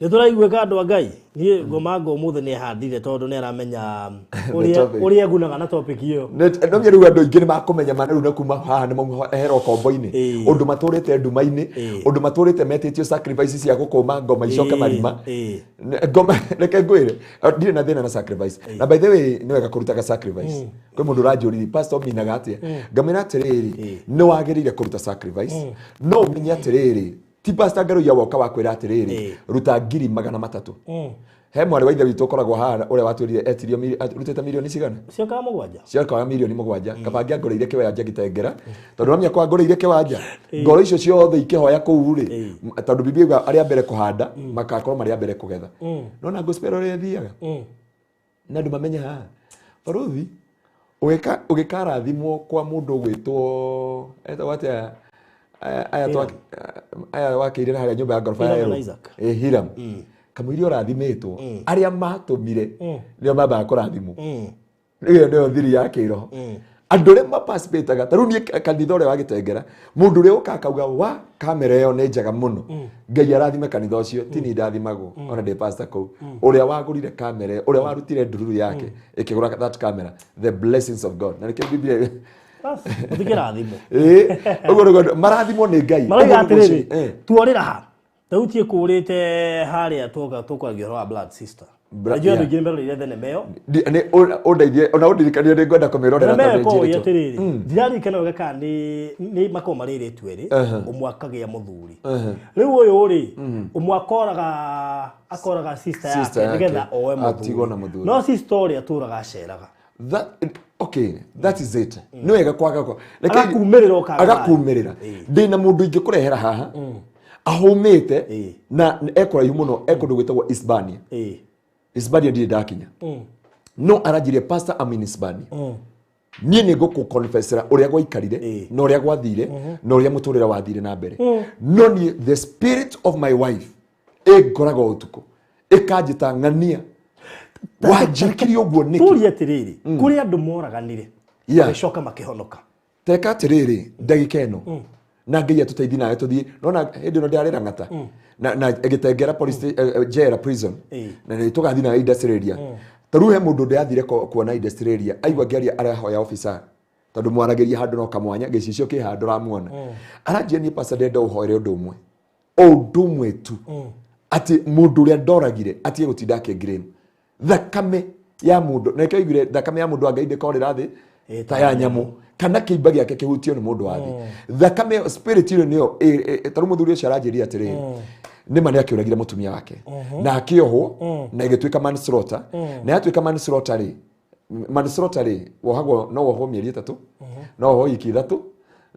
Nĩ tũraiguĩka andũ a Ngai. Niĩ ngoma ngo ũmũthĩ nĩ ahandire tondũ nĩ aramenya ũrĩa egunaga na topic ĩyo. No rĩu andũ aingĩ nĩ makũmenya mana rĩu na kuma haha nĩ mauma ehera ũkombo-inĩ. Ũndũ matũrĩte nduma-inĩ, ũndũ matũrĩte metĩtio sacrifice cia gũkũma ngoma icoke marima. Ngoma reke ngwĩre, ndirĩ na thĩna na sacrifice. Na by the way nĩ wega kũrutaga sacrifice. Kwĩ mũndũ ũranjũririe pastor minaga atĩa? Ngamwĩra atĩrĩrĩ, nĩ wagĩrĩire kũruta sacrifice. No ũmenye atĩrĩrĩ, ti pastor Ngaruiya woka wakwĩra atĩrĩrĩ, ruta 300,000. He mwarĩ wa ithe witũ ũkoragwo haha ũrĩa watwĩrire etirio rutĩte milioni cigana? Ciokaga mũgwanja. Ciokaga milioni 7. Kaba angĩangũrĩire kĩwanja gĩtengera. Tondũ wamenya kwangũrĩire kĩwanja, ngoro icio ciothe ikĩhoya kũu rĩ, tondũ Biblia yugaga arĩa mbere kũhanda makakorwo marĩ a mbere kũgetha. Nona gospel ũrĩa ĩthiaga. Na andũ mamenye haha. Baruthi ũgĩkarathimwo kwa mũndũ ũgwĩtwo etagwo atĩa? Aya wakĩire harĩa nyũmba ya ngoroba ya Erũ. Hiram. Kamũiria ũrathimĩtwo, arĩa matũmire nĩo mambaga kũrathimwo. Ĩyo nĩyo thiri ya kĩroho. Andũ arĩa maparticipataga, ta rĩu niĩ kanitha ũrĩa wa Gĩtengera, mũndũ ũrĩa ũkaga akauga wa kamera ĩyo nĩ njega mũno, Ngai arathime kanitha ũcio, ti niĩ ndathimagwo, ona ndĩ pastor kũu. Ũrĩa wagũrire kamera ĩyo, ũrĩa warutire ndururu yake ĩkĩgũra that camera, the blessings of God. Na nĩkĩo Biblia Ũtikĩrathimwo. Ũguo nĩguo marathimwo nĩ Ngai. Marauga atĩrĩrĩ, tuorĩra ha? Thauti ĩkũrĩte harĩa tuoka tũkwaria ũhoro wa blood sister. Najua andũ aingĩ nĩmeroreire thenema ĩyo. Ũndeithie, ona ũndirikanie nĩ ngwenda kũmĩrorera tondũ nĩ njĩrĩtwo. Atĩrĩrĩ, ndiraririkana wega kana nĩ makoragwo marĩ airĩtu erĩ, ũmwe akagĩa mũthuri. Rĩu ũyũ rĩ, ũmwe akoraga sister yake nĩgetha oe mũthuri. No sister ũrĩa atũraga aceraga. That is it. Nĩ wega kwaga kwa. Agakumĩrĩra ũkaga. Agakumĩrĩra. Ndĩna mũndũ ingĩkũrehera haha. Ahũmĩte na ekũraihu mũno, ekũndũ gwĩtagwo Hispania. Hispania ndirĩ ndakinya. No aranjĩrire pastor I'm in Hispania. Niĩ nĩ ngũkũconfessera ũrĩa gwaikarire, na ũrĩa gwathire, na ũrĩa mũtũrĩre wathire na mbere. No niĩ the spirit of my wife ĩngoraga ũtukũ, ĩkanjĩta ng'ania. Wanjĩkire ũguo nĩkĩ? Tũrie atĩrĩrĩ, kũrĩ andũ moraganire, magĩcoka makĩhonoka. Teka atĩrĩrĩ, ndagĩka ĩno. Na Ngai atũteithie nawe tũthiĩ. Nona hĩndĩ ĩno ndĩrarĩra ng'ata. Na gĩtengera police jela prison. Na nĩ tũgathiĩ nawe industrial area. Ta rĩu he mũndũ ndĩrathire kuona industrial area, aigua ngĩaria arahoya officer. Tondũ mwaragĩria handũ no kamwanya, gĩcicio kĩ handũ ũramuona. Aranjia niĩ pastor ndĩrenda ũhoere ũndũ ũmwe. O ũndũ ũmwe tu. Atĩ mũndũ ũrĩa ndoragire atige gũtinda akĩngrame. Thakame ya mũndũ, na nĩkĩo aiguire thakame ya mũndũ wa Ngai ndĩkorĩra thĩ ta ya nyamũ, kana kĩimba gĩake kĩhutio nĩ mũndũ wa thĩ. Thakame ĩyo, spirit ĩyo nĩyo, ta rĩu mũthuri ũcio aranjĩrire atĩrĩrĩ, nĩ ma nĩ akĩũragire mũtumia wake na akĩohwo na ĩgĩtuĩka manslaughter. Na yatuĩka manslaughter rĩ, manslaughter rĩ, wohagwo, no wohwo mĩeri 3, no wohwo wiki 3,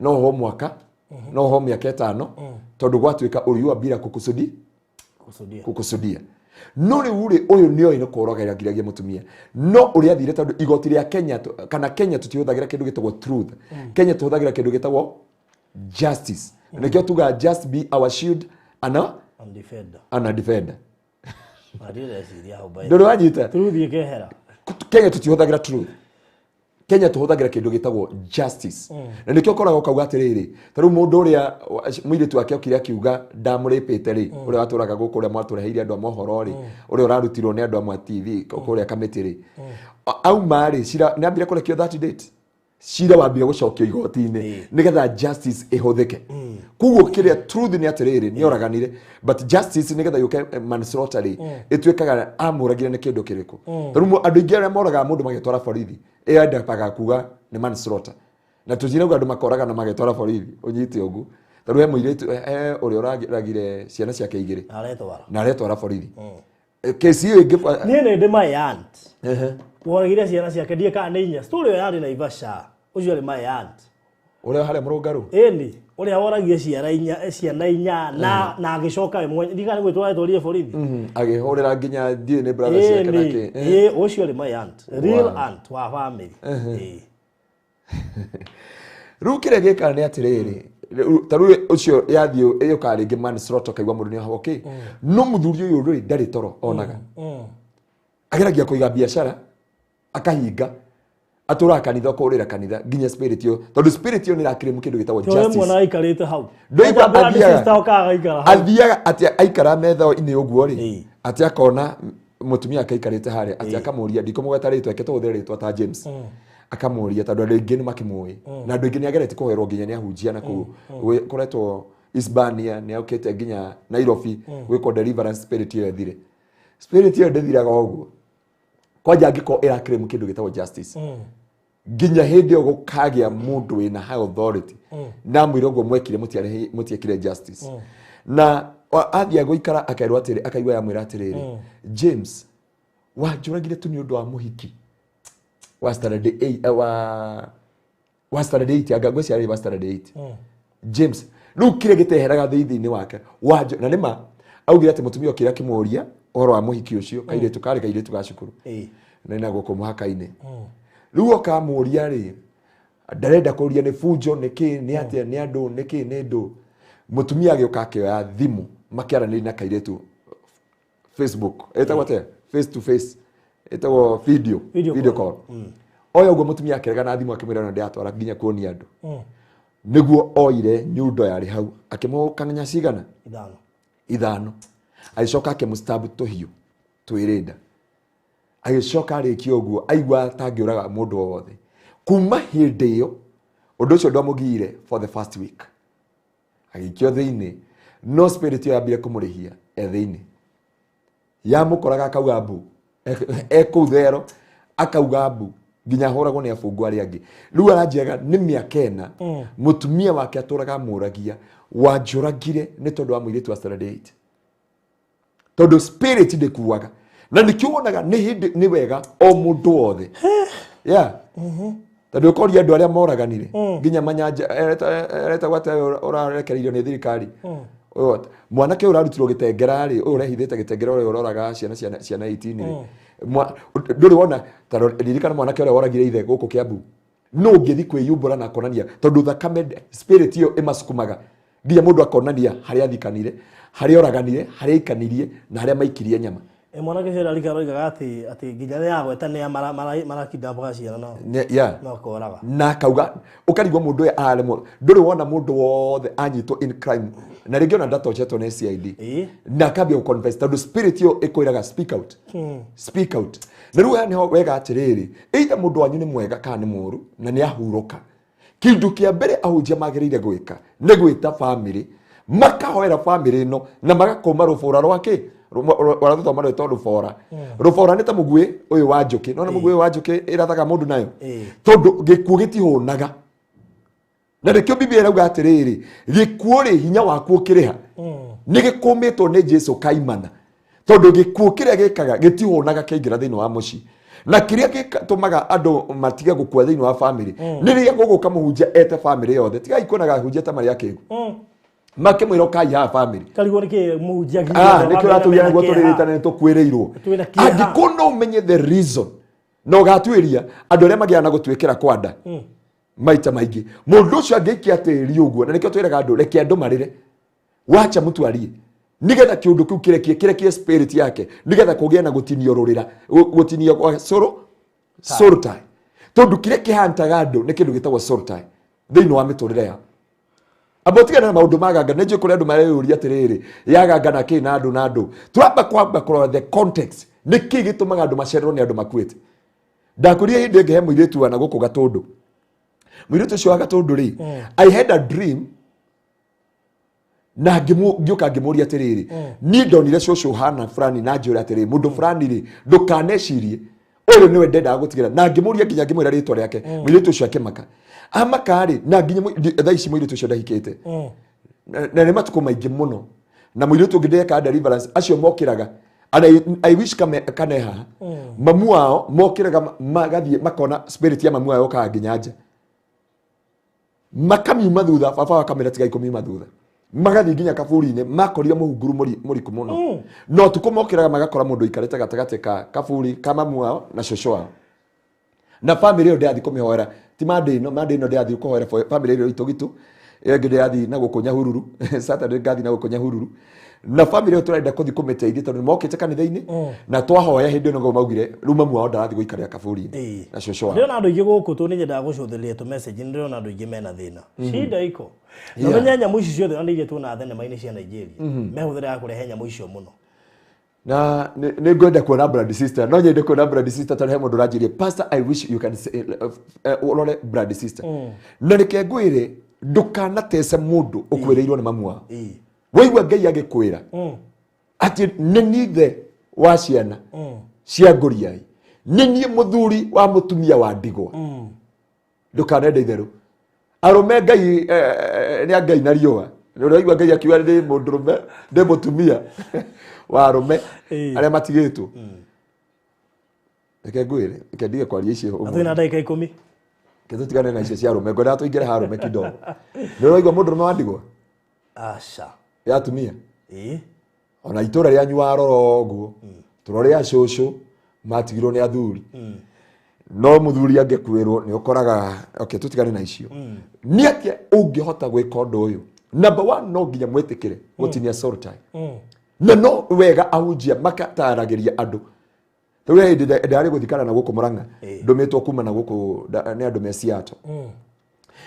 no wohwo mwaka, no wohwo mĩaka 5, tondũ gwatuĩka ũriua bila kukusudi. Kukusudia. No rĩu rĩ, ũyũ nĩ oĩ nĩ kũroga ngiragia mũtumia. No ũrĩa athire tondũ igoti rĩa Kenya kana Kenya tũtihũthagĩra kĩndũ gĩtagwo truth. Kenya tũhũthagĩra kĩndũ gĩtagwo justice. Nĩkĩo tugaga just be our shield and a defender. And a defender. Ndũrĩ wanyita? Truth ĩkehera. Kenya tũtihũthagĩra truth. Kenya tũhũthagĩra kĩndũ gĩtagwo justice. Na nĩkĩo ũkoraga ũkauga atĩrĩrĩ, ta rĩu mũndũ ũrĩa mũirĩtu wake okire akiuga ndamũrĩpĩte rĩ, ũrĩa watũraga gũkũ, ũrĩa mwatũreheire andũ a mohoro rĩ, ũrĩa ũrarutirwo nĩ andũ amwe a TV kũrĩa kamĩtĩ rĩ. Auma rĩ, cira nĩ ambire kũrekio that date. Cira wambire gũcokio igoti-inĩ nĩgetha justice ĩhũthĩke. Koguo kĩrĩa truth nĩ atĩrĩrĩ, nĩ oraganire, but justice nĩgetha yũke manslaughter rĩ, ĩtuĩkaga amũragire nĩ kĩndũ kĩrĩkũ. Ta rĩu andũ aingĩ arĩa moragaga mũndũ magĩtwara borithi, ĩendaga kuga nĩ manslaughter. Na tũtirauga andũ makoraga na magĩtwara borithi, ũnyite ũguo. Ta rĩu he mũirĩtu, he ũrĩa ũragire ciana ciake igĩrĩ. Na aretwara. Na aretwara borithi. Kesi ĩyo ĩngĩ Niĩ nĩ ndĩ my aunt. Woragire ciana ciake, ndiĩ kana nĩ inya. Story ĩyo yarĩ Naivasha. Ũcio arĩ my aunt. Ũrĩa harĩa mũrũngarũ? Ĩni, ũrĩa woragie ciana inya, ciana inya, na agĩcoka we mwenye. Ndiĩ kana nĩ gwĩtwara etwarire borithi. Agĩhũrĩra nginya ndiũĩ nĩ brother ciake na kĩ. Ĩĩ, ũcio arĩ my aunt. Real aunt wa family. Rĩu kĩrĩa gĩkaga nĩ atĩrĩrĩ, Ta rĩu ũcio yathiĩ ĩyũkaga rĩngĩ manslaughter, ũkaigua mũndũ nĩ okay, no mũthuri ũyũ rĩ ndarĩ toro onaga. Ageragia kũiga biacara akahinga, atũraga kanitha, ũkũrĩra kanitha nginya spirit ĩyo, tondũ spirit ĩyo nĩ ĩrakĩrĩmu kĩndũ gĩtagwo Tũrĩ justice. Mwana aikarĩte hau. Ndũigua Kwanja sister okaga agaikara hau. Athiaga atĩ aikara metha-inĩ ũguo rĩ, atĩ akona mũtumia ake aikarĩte harĩa, atĩ akamũria, ndikũmũgweta rĩtwa, eke tũhũthĩre rĩtwa ta James, akamũria, tondũ andũ aingĩ nĩ makĩmũĩ na andũ aingĩ nĩ ageretie kũhoerwo nginya nĩ ahunjia na kũu kũretwo Hispania, nĩ okĩte nginya Nairobi gwĩkwo deliverance, spirit ĩyo ĩthire. Spirit ĩyo ndĩthiraga ũguo, kwanja angĩkorwo ĩrakĩrĩmu kĩndũ gĩtagwo justice, nginya hĩndĩ ĩyo gũkagĩa mũndũ wĩna high authority na mwĩre ũguo mwekire mũtiekire justice. Na athiĩ gũikara akerwo atĩrĩ, akaigua yamwĩra atĩrĩrĩ, "James, wanjũragire tu nĩ ũndũ wa mũhiki wa standard eight, wa standard 8, anga ngwĩciria arĩ wa standard 8, James." Rĩu kĩrĩa gĩteheraga thĩinĩ wake wanjo, na nĩma augire atĩ mũtumia okire akĩmũria ũhoro wa mũhiki ũcio, kairĩtu karĩ kairĩtu ga cukuru na gũkũ mũhaka-inĩ. Rĩu okamũria rĩ, ndarenda kũria nĩ bunjo nĩ kĩ, nĩ atĩa, nĩ andũ nĩ kĩ, nĩ ndũ. Mũtumia agĩũka akĩoya thimũ makĩaranĩria na kairĩtu Facebook, ĩtagwo atĩa, face to face, ĩtagwo video. Video. Video call. Oya ũguo mũtumia akĩrega na thimũ, akĩmwĩra na ndĩratwara nginya kuonia andũ. Nĩguo oire nyundo yarĩ hau akĩmũkang'anya cigana? Ithano. Ithano. Agĩcoka akĩmũstab tũhiũ twĩrĩ nda. Agĩcoka arĩkia ũguo aigua atangĩũraga mũndũ o wothe. Kuma hĩndĩ ĩyo ũndũ ũcio ndwamũgiire for the first week, agĩikio thĩinĩ, no spirit ĩyo yambire kũmũrĩhia e thĩinĩ, yamũkoraga akauga mbu e kũu thero, akauga mbu nginya ahũragwo nĩ abungwa arĩa angĩ. Rĩu aranjĩraga nĩ mĩaka 4 mũtumia wake atũraga amũragia, "Wanjũragire nĩ tondũ wa mũirĩtu wa standard 8?" Tondũ spirit ndĩkuaga, na nĩkĩo wonaga nĩ hĩndĩ nĩ wega o mũndũ wothe, yeah, tondũ ũkoria andũ arĩa moraganire nginya manyanja aretagwo atĩa ũyũ ũrarekereirio nĩ thirikari? Ũyũ, mwanake ũyũ ũrarutirwo gĩtengera rĩ, ũyũ ũrehithĩte gĩtengera, ũyũ ũroraga ciana 18 rĩ. Ndũrĩ wona ta ririkana mwanake ũrĩa woragire ithe gũkũ Kĩambu? No ũngĩthi kwĩyumbũra na akonania, tondũ thakame, spirit ĩyo ĩmacukumaga nginya mũndũ akonania harĩa athikanire, harĩa oraganire, harĩa aikanirie na harĩa maikirie nyama. E, mwanake ũcio ararika aroigaga atĩ nginya nĩ yagweta nĩ marakindabaga ciana nao makoraga. Na akauga ũkarigwo mũndũ ũyũ araremwo. Ndũrĩ wona mũndũ wothe anyitwo in crime na rĩngĩ ona ndatocetwo nĩ CID na akambia gũ-confess, tondũ spirit ĩyo ĩkwĩraga, "Speak out, speak out." Na rĩu haha nĩho wega atĩrĩrĩ, either mũndũ wanyu nĩ mwega kana nĩ mũũru na nĩ ahurũka, kĩndũ kĩa mbere ahunjia magĩrĩire gwĩka nĩ gwĩta famĩlĩ, makahoera famĩlĩ ĩno na magakũma rũbũra rwake warathuthoma rwĩtwo rũbora. Rũbora nĩ ta mũguĩ ũyũ wa njũkĩ, nona mũguĩ ũyũ wa njũkĩ ĩrathaga mũndũ nayo, tondũ gĩkuũ gĩtihũnaga. Na nĩkĩo Biblia ĩrauga atĩrĩrĩ, gĩkuũ rĩ, hinya waku ũkĩrĩha? Nĩ gĩkũmĩtwo nĩ Jesu kaimana, tondũ gĩkuũ kĩrĩa gĩkaga gĩtihũnaga kĩaingĩra thĩinĩ wa mũciĩ. Na kĩrĩa gĩtũmaga andũ matige gũkua thĩinĩ wa famĩlĩ nĩ rĩrĩa gũgũka mũhunjia ete famĩlĩ yothe. Tigai kuonaga ahunjia ta marĩ akĩgu, makĩmwĩra, "Ũkai haha, famĩlĩ." Karigwo nĩ kĩ mũhunjia? Ah, nĩkĩo ũratũria nĩguo tũrĩrĩtane nĩ tũkuĩrĩirwo. Twĩna kĩeha. Angĩkorwo no ũmenye the reason na ũgatuĩria andũ arĩa magĩaga na gũtuĩkĩra kwanda maita maingĩ, mũndũ ũcio angĩikia tĩri ũguo. Na nĩkĩo twĩraga andũ, reke andũ marĩre, wacha mtu arie, nigetha kĩũndũ kĩu kĩrekie spirit yake, nigetha kũgĩe na gũtinio rũrĩra, gũtinio kwa soul soul tie, tondũ kĩrĩa kĩhantaga andũ nĩ kĩndũ gĩtagwo soul tie thĩinĩ wa mĩtũrĩre yao. Amba ũtigane na maũndũ ma ganga. Nĩ njũĩ kũrĩ andũ mareyũria atĩrĩrĩ, ya ganga na kĩ na andũ na andũ. Twamba kwamba kũrora the context, nĩ kĩ gĩtũmaga andũ macererwo nĩ andũ makuĩte. Ndakwĩrire hĩndĩ ĩngĩ he mũirĩtu wa na gũkũ Gatũndũ, mũirĩtu ũcio wa Gatũndũ rĩ, I had a dream na ngĩũka ngĩmũria atĩrĩrĩ, niĩ ndonire cũcũ hana fulani na njĩra atĩrĩrĩ, mũndũ fulani rĩ, ndũkanecirie ũyũ nĩwe ndendaga gũtigĩra. Na ngĩmũria nginya ngĩmwĩra rĩtwa rĩake. Mũirĩtu ũcio akĩmaka amaka rĩ, na nginya thaa ici mũirĩtu ũcio ndahikĩte. Na nĩ matukũ maingĩ mũno na mũirĩtu ũngĩ ndeka deliverance, acio mokĩraga, and I wish kane haha mamu wao mokĩraga magathiĩ makona spirit ya mamu wao yokaga nginya nja, makamiuma thutha. Baba wakamĩra, "Tigai kũmiuma thutha." Magathiĩ nginya kaburi-inĩ, makorire mũhunguru mũriku mũno. No ũtukũ mokĩraga magakora mũndũ aikarĩte gatagatĩ ka kaburi ka mamu wao na cũcũ wao. Na famĩlĩ ĩyo ndĩrathiĩ kũmĩhoera ti mandĩ ĩno, mandĩ ĩno ndĩrathiĩ kũhoera famĩlĩ ĩyo itũ gitu. Ĩyo ĩngĩ ndĩrathiĩ na gũkũ Nyahururu. Saturday ngathiĩ na gũkũ Nyahururu na family ĩyo tũrenda kũthiĩ kũmĩteithia tondũ nĩmokĩte kanitha-inĩ na twahoya hĩndĩ ĩyo nĩguo maugire rĩu mamu wao ndarathiĩ gũikarĩra kaburi-inĩ na cũcũ wao. Ndĩrona andũ aingĩ gũkũ tũ nĩnyendaga gũcũthĩrĩria tũ message, nĩndĩrona andũ aingĩ mena thĩna. Shida iko. Na ũmenye nyamũ ici ciothe ona iria tuonaga thenema-inĩ cia Nigeria, mehũthĩraga kũrehe nyamũ icio mũno. Na nĩ ngwenda kuona blood sister, no nyende kuona blood sister tondũ he mũndũ ũranjĩrie, "Pastor, I wish you can say, ũrore blood sister." Na reke ngwĩre, ndũkanatece mũndũ ũkwĩrĩirwo nĩ mamu wao. Waigua Ngai agĩkwĩra atĩ nĩ niĩ ithe wa ciana cia ngũriai, nĩ niĩ mũthuri wa mũtumia wa ndigwa, ndũkanende itherũ arũme. Ngai nĩ a Ngai na riũa. Ũraigua Ngai akiuga ndĩ mũndũrũme, ndĩ mũtumia wa arũme arĩa matigĩtwo. Reke ngwĩre, reke ndige kwaria icio. Na twĩna ndagĩka 10. Reke tũtigane na icio cia arũme, ngwendaga tũingĩre ha arũme kidogo. Nĩ ũraigua mũndũrũme wa ndigwa? Aca. Ya atumia. Ona itũra rĩanyu warora ũguo, tũrore acũcũ matigirwo nĩ athuri, no mũthuri angĩkuĩrwo nĩ ũkoraga. Okay, tũtigane na icio. Nĩ atĩa ũngĩhota gwĩka ũndũ ũyũ? Number one, no nginya mwĩtĩkĩre gũtinia soul tie. Na no wega ahunjia makataragĩria andũ. Rĩu he hĩndĩ ndarĩ gũthikana na gũkũ Mũrang'a, ndũmĩtwo kuma na gũkũ nĩ andũ me Seattle,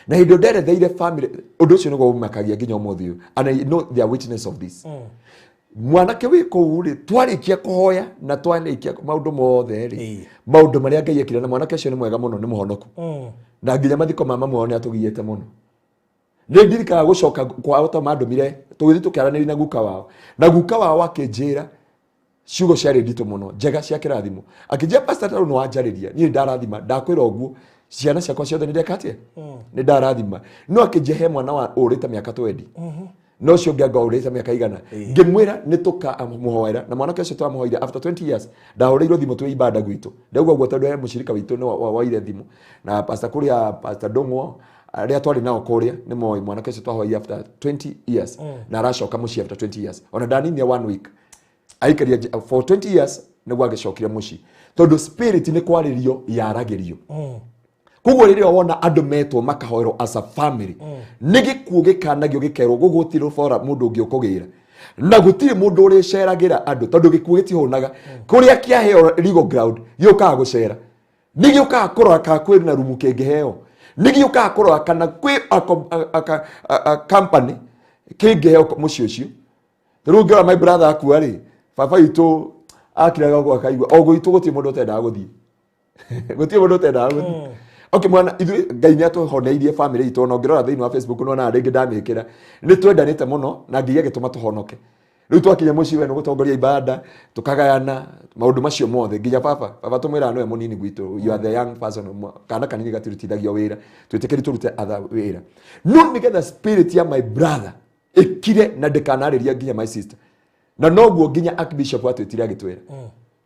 na hĩndĩ ĩyo nderetheire family ũndũ ũcio nĩguo ũmakagia nginya ũmũthĩ ũyũ, and I know they are witness of this. Mwanake wĩ kũu rĩ, twarĩkia kũhoya na twarĩkia maũndũ mothe rĩ, maũndũ marĩa Ngai ekire na mwanake ũcio nĩ mwega mũno, nĩ mũhonoku, na nginya mathiko ma mamu wao nĩ atũgiĩte mũno. Nĩ ndirikanaga gũcoka kwao to mandũmire tũgĩthiĩ tũkĩaranĩria na guka wao, na guka wao akĩnjĩra ciugo ciarĩ nditũ mũno, njega, cia kĩrathimo. Akĩnjĩra, "Pastor, tarĩu nĩ wanjarĩria niĩ, ndarathima, ndakwĩra ũguo, ciana ciakwa ciothe nĩ ndeka atĩa, nĩ ndarathima." No akĩnjĩra he mwana wa ũrĩte mĩaka 20, no ũcio ũngĩ anga ũrĩte mĩaka 100. Ngĩmwĩra nĩ tũkamũhoera, na mwanake ũcio twamũhoire after 20 years ndahũrĩirwo thimũ twĩ ibanda gwitũ. Ndauga ũguo tondũ he mũcirika witũ nĩ woire thimũ na pastor kũrĩa, Pastor Ndũng'wo, arĩa twarĩ nao kũrĩa nĩ moĩ mwanake ũcio twahoire after 20 years, na aracoka mũciĩ after 20 years. Ona ndaninia one week aikaria for 20 years nĩguo agĩcokire mũciĩ, tondũ spirit nĩ kwarĩrio yaragĩrio. Koguo rĩrĩa wona andũ metwo makahoerwo as a family, nĩ gĩkuũ gĩkanagio, gĩkerwo gũgũtirĩ bora mũndũ ũngĩ ũkũgĩra na gũtirĩ mũndũ ũrĩceragĩra andũ, tondũ gĩkuũ gĩtihũnaga. Kũrĩa kĩaheo legal ground gĩũkaga gũcera, nĩ gĩũkaga kũrora kana kwĩ na rumu kĩngĩheo, nĩ gĩũkaga kũrora kana kwĩ a company kĩngĩheo mũciĩ ũcio. Rĩu ũngĩrora my brother akua rĩ, baba witũ akiraga ũguo akaigua o gwitũ gũtirĩ mũndũ ũtendaga gũthiĩ, gũtirĩ mũndũ ũtendaga gũthiĩ. Okay, mwana ithuĩ Ngai nĩ atũhoneirie family itũ. Ona ũngĩrora thĩinĩ wa Facebook nĩwonaga rĩngĩ ndamĩkĩra, nĩ twendanĩte mũno na Ngai agĩtũma tũhonoke. Rĩu twakinya mũciĩ, we nĩ gũtongoria ibanda, tũkagayana maũndũ macio mothe, nginya baba. Baba tũmwĩraga nĩwe mũnini gwitũ, "You are the young person." Kana kanini gatirutithagio wĩra, twĩtĩkĩri tũrute other wĩra, no nĩgetha spirit ya my brother ĩkire na ndĩkanarĩria nginya my sister. Na noguo nginya archbishop atwĩtire agĩtwĩra,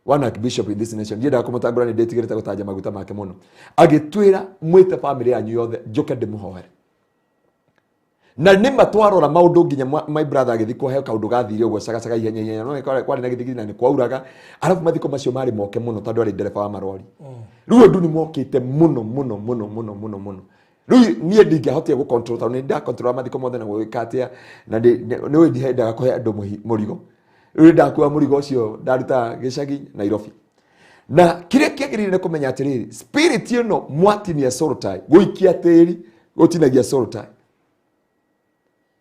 one archbishop in this nation, ndiendaga kũmũtambũra, nĩ ndĩtigĩrĩte gũtanja maguta make mũno, agĩtwĩra, "Mwĩte family yanyu yothe njũke ndĩmũhoere." Na nĩma twarora maũndũ nginya my brother agĩthikwo, he kaũndũ gathire ũguo cagacaga ihenya ihenya, no kwarĩ na gĩthigiri na nĩ kwauraga. Arabu mathiko macio marĩ moke mũno tondũ arĩ ndereba wa marori. Rĩu ũndũ nĩ mokĩte mũno mũno mũno mũno mũno mũno. Rĩu niĩ ndingĩahotire gũ control tondũ nĩ ndacontrol mathiko mothe na gwĩka atĩa, na nĩ ũĩ ndiendaga kũhe andũ mũrigo. Rĩu ndakua mũrigo ũcio ndaruta gĩcagi Nairobi. Na kĩrĩa kĩagĩrĩire nĩ kũmenya atĩrĩrĩ, spirit ĩno mwatinia soul tie, gũikia tĩri gũtinagia soul tie,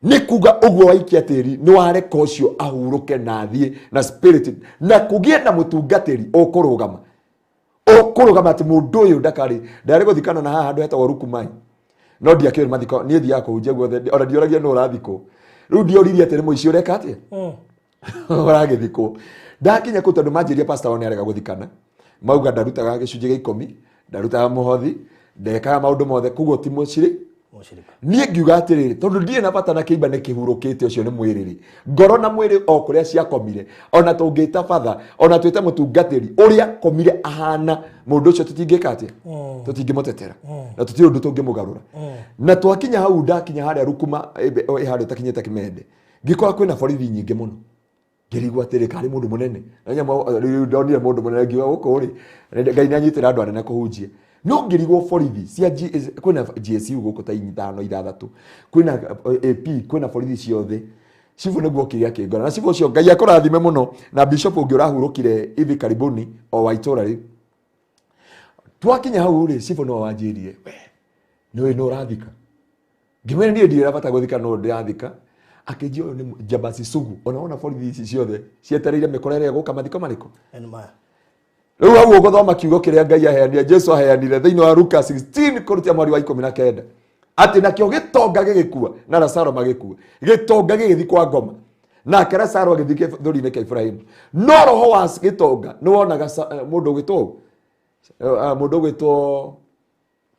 nĩ kuga ũguo waikia tĩri nĩ wareka ũcio ahurũke na athiĩ na spirit, na kũgĩe na mũtungatĩri ũkũrũgama, ũkũrũgama atĩ mũndũ ũyũ ndakarĩ. Ndarĩ gũthikana na haha handũ hetagwo Rukumai, no ndiakĩũĩ mathiko. Niĩ thiaga kũhunjia guothe, ona ndioragia nũ ũrathikwo. Rĩu ndioririe atĩ nĩ mũici ũreka atĩa ũragĩthikwo. Ndakinya kũu, tondũ manjĩria pastor wao nĩ arega gũthikana, mauga ndarutaga gĩcunjĩ gĩa 10, ndarutaga mũhothi, ndekaga maũndũ mothe, koguo ti mũcirĩ. Mũcirika. Niĩ ngiuga atĩrĩrĩ, tondũ ndirĩ na bata na kĩimba, nĩ kĩhurũkĩte, ũcio nĩ mwĩrĩ-rĩ, ngoro na mwĩrĩ o kũrĩa ciakomire, ona tũngĩta batha, ona twĩte mũtungatĩri ũrĩa komire ahana mũndũ ũcio, tũtingĩka atĩa? Tũtingĩmũtetera na tũtirĩ ũndũ tũngĩmũgarũra. Na twakinya hau, ndakinya harĩa Rukuma ĩ harĩa ũtakinyĩte Kimende, ngĩkora kwĩna borithi nyingĩ mũno. Ngĩrigwo atĩrĩ, karĩ mũndũ mũnene na nyamũ. Rĩu ndonire mũndũ mũnene, ngiuga gũkũ rĩ, Ngai nĩ anyitĩra andũ anene kũhunjia. No ngĩrigwo borithi cia kwĩna GSU gũkũ ta ithano ithathatũ, kwĩna AP, kwĩna borithi ciothe. Cibũ nĩguo okire akĩngora, na cibũ ũcio Ngai akũrathime mũno, na bishop ũngĩ ũrahurũkire hivi karibuni o wa itũra rĩu. Twakinya hau rĩ, cibũ nĩwe wanjĩrire, we nĩũĩ nũ ũrathika? Ngĩmwĩra niĩ ndirĩ bata gũthika no ndĩrathika. Akĩnjia ũyũ nĩ njambasi sugu, ona wona borithi ici ciothe cietereire mĩkora ĩrĩa ĩgũka mathiko marĩkũ? Rĩu hau ũgũthoma kiugo kĩrĩa Ngai aheanire, Jesu aheanire thĩinĩ wa Luka 16 kũrutia mweri wa 19, atĩ nakĩo gĩtonga gĩgĩkua na Lazaro magĩkua, gĩtonga gĩgĩthiĩ kwa ngoma, nake Lazaro agĩthiĩ gĩthũri-inĩ kĩa Ibrahimu. No roho wa gĩtonga nĩ wonaga mũndũ ũgwĩtwo mũndũ ũgwĩtwo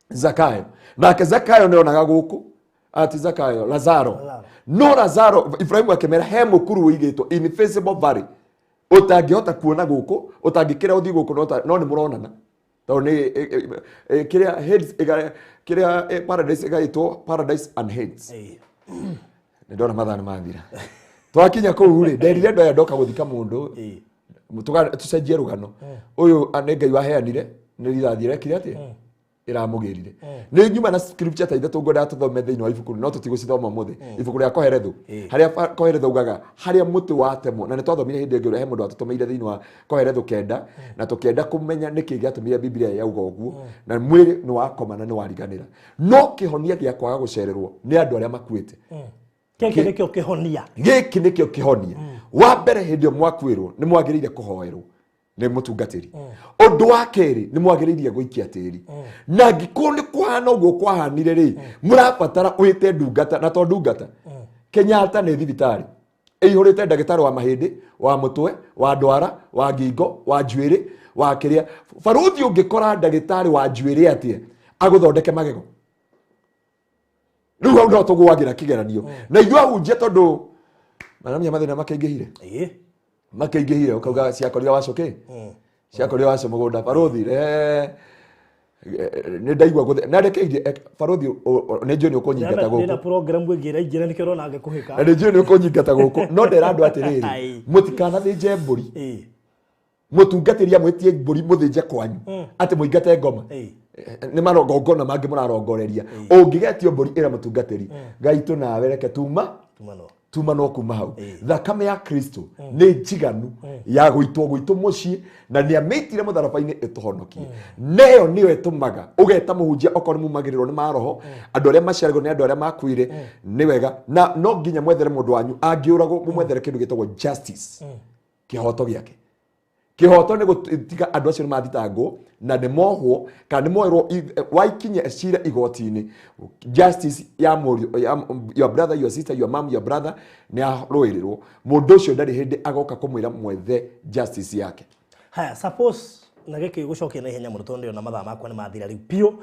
Zakayo, nake Zakayo nĩ onaga gũkũ ati Zakayo Lazaro, no Lazaro Ibrahimu akĩmera he mũkuru ũigĩtwo invisible valley ũtangĩhota kuona gũkũ, ũtangĩkĩra ũthiĩ gũkũ, no nĩ mũronana tondũ nĩ kĩrĩa Hades kĩrĩa paradise ĩgaĩtwo paradise and Hades. Nĩ ndona mathaa nĩ mathira. Twakinya kũu rĩ, nderire andũ aya ndoka gũthika mũndũ, tũcenjie rũgano. Ũyũ nĩ Ngai waheanire, nĩ rithathi ĩrekire atĩa? Ĩramũgĩrire. Nĩ nyuma na scripture ta ithatũ ngwendaga tũthome thĩinĩ wa ibuku, no tũtigũcithoma ũmũthĩ. Ibuku rĩa Koherethu, harĩa Koherethu augaga harĩa mũtĩ watemwo, na nĩ twathomire hĩndĩ ĩngĩ ũrĩa he mũndũ watũtũmĩire thĩinĩ wa Koherethu 9, na tũkĩenda kũmenya nĩkĩ gĩatũmire Biblia yauga ũguo, na mwĩrĩ nĩ wakoma na nĩ wariganĩra. No kĩhonia gĩa kwaga gũcererwo nĩ andũ arĩa makuĩte, Gĩkĩ nĩkĩo kĩhonia. Gĩkĩ nĩkĩo kĩhonia. Wa mbere, hĩndĩ ĩyo mwakuĩrwo nĩ mwagĩrĩire kũhoerwo nĩ mũtungatĩri. Ũndũ wa kerĩ, nĩ mwagĩrĩire gũikia tĩri, na angĩkorwo nĩ kũhana ũguo kwahanire rĩ, mũrabatara wĩte ndungata, na to ndungata. Kenyatta nĩ thibitarĩ ĩihũrĩte ndagĩtarĩ wa mahĩndĩ, wa mũtwe, wa ndwara, wa ngingo, wa njuĩrĩ, wa kĩrĩa. Barũthi, ũngĩkora ndagĩtarĩ wa njuĩrĩ atĩa agũthondeke magego? Rĩu hau no tũgũagĩra kĩgeranio na ithuĩ ahunjia, tondũ maramenya mathĩna makĩingĩhire, makĩingĩhire, ũkauga ciakorire waco kĩ, ciakorire waco mũgũnda. Barũthi, nĩ ndaigua na reke barũthi, nĩ njũĩ nĩ ũkũnyingata gũkũ. Ndĩna program ĩngĩ ĩraingĩra, nĩkĩo ũrona ngĩkũhĩka. Na nĩ njũĩ nĩ ũkũnyingata gũkũ, no ndera andũ atĩrĩrĩ, mũtikanathĩnje mbũri. Mũtungatĩri amwĩtie mbũri mũthĩnje kwanyu atĩ mũingate ngoma, nĩ marongongona mangĩ mũrarongoreria. Ũngĩgetio mbũri, ĩra mũtungatĩri, Ngai tũ nawe, reke tuma tuma no kuma hau. Thakame ya Kristo nĩ njiganu ya gũitwo gwitũ mũciĩ, na nĩ amĩitire mũtharaba-inĩ ĩtũhonokie. Neyo nĩyo ĩtũmaga ũgeta mũhunjia okorwo nĩ mumagĩrĩrwo nĩ maroho, andũ arĩa maciaragwo nĩ andũ arĩa makuire. Nĩ wega na no nginya mwethere mũndũ wanyu angĩũragwo, mũmwethere kĩndũ gĩtagwo justice, kĩhoto gĩake. Kĩhoto nĩ gũtiga andũ acio nĩ mathitangwo na nĩ mohwo kana nĩ moerwo waikinyia cira igoti-inĩ, justice ya mũriũ ya your brother, your sister, your mom, your brother nĩ arũĩrĩrwo. Mũndũ ũcio ndarĩ hĩndĩ agoka kũmwĩra mwethe justice yake. Haya, suppose na gĩkĩ gũcokia na ihenya mũno, tondũ ndĩrona mathaa makwa nĩ mathira rĩu biũ.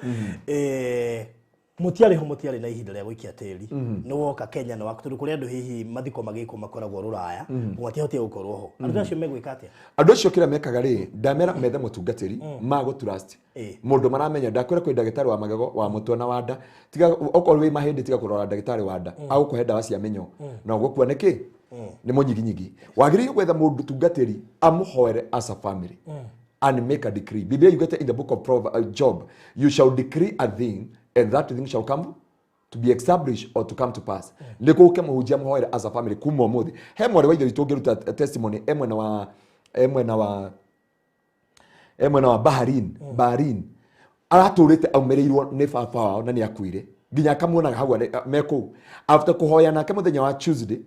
Mũtiarĩ ho, mũtiarĩ na ihinda rĩa gũikia tĩri, nĩ woka Kenya, nĩ waku, tondũ kũrĩ andũ hihi mathiko magĩkwo makoragwo rũraya, matiahotire gũkorwo ho. Andũ acio megwĩka atĩa? Andũ acio kĩrĩa mekaga rĩ, ndamera methe mũtungatĩri magũ trust, mũndũ maramenya. Ndakwĩra kwĩ ndagĩtarĩ wa magego, wa mũtwe na wa nda. Tiga okorwo wĩ mahĩndĩ, tiga kũrora ndagĩtarĩ wa nda, agũkũhe ndawa cia mĩnyoo na ũgũkua nĩkĩ nĩ mũnyiginyigi. Wagĩrĩire gwetha mũndũ tungatĩri amũhoere as a family and make a decree. Biblia yugĩte in the book of Job, you shall decree a thing and that thing shall come to be established or to come to pass. Nĩ gũke mũhunjia mũhoere as a family kuma ũmũthĩ. He mwarĩ wa ithe witũ ũngĩruta testimony e mwena wa Bahrain. Aratũrĩte aumĩrĩirwo nĩ baba wao na nĩ akuire, nginya akamuonaga hau me kũu. After kũhoya nake mũthenya wa Tuesday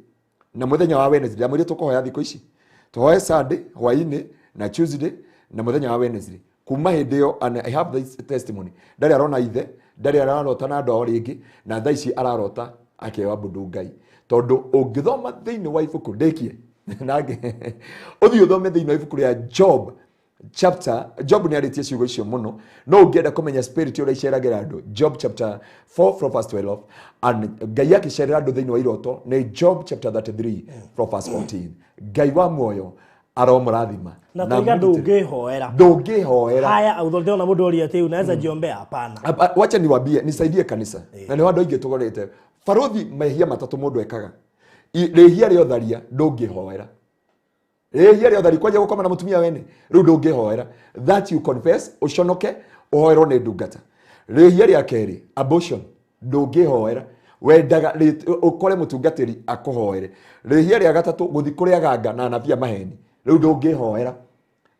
na mũthenya wa Wednesday, ndamwĩrire tũkũhoya thikũ ici, tũhoe Sunday hwainĩ na Tuesday na mũthenya wa Wednesday. Kuma hĩndĩ ĩyo, and I have this testimony, ndarĩ arona ithe, ndarĩ ararota na andũ ao rĩngĩ, na thaa ici ararota akeabudu Ngai. Tondũ ũngĩthoma thĩinĩ wa ibuku ndĩkie nangĩ, ũthiĩ ũthome thĩinĩ wa ibuku rĩa Job chapter, Job nĩ arĩtie ciugo icio mũno. No ũngĩenda kũmenya spirit ũrĩa iceragĩra andũ, Job chapter 4 from verse 12, and Ngai akĩcerera andũ thĩinĩ wa iroto nĩ Job chapter 33 from verse 14. Ngai wa muoyo aromũrathima. Na tuiga ndũngĩhoera. Ndũngĩhoera. Haya, ndĩrona mũndũ oria atĩ unaweza jiombea? Hapana. Wacha niwambie, nisaidie kanisa, na nĩ andũ aingĩ tũgorete barothi. Mehia matatũ mũndũ ekaga. Rĩhia rĩa ũtharia ndũngĩhoera. Rĩhia rĩa ũthari, kwanja gũkoma na mũtumia wene, rĩu ndũngĩhoera. That you confess, ũconoke, Ũhoerwo nĩ ndungata. Rĩhia rĩa kerĩ, abortion, ndũngĩhoera. Wendaga ũkore mũtungatĩri akũhoere. Rĩhia rĩa gatatũ, gũthiĩ kũrĩ aganga na anabii a maheni. Rĩu ndũngĩhoera.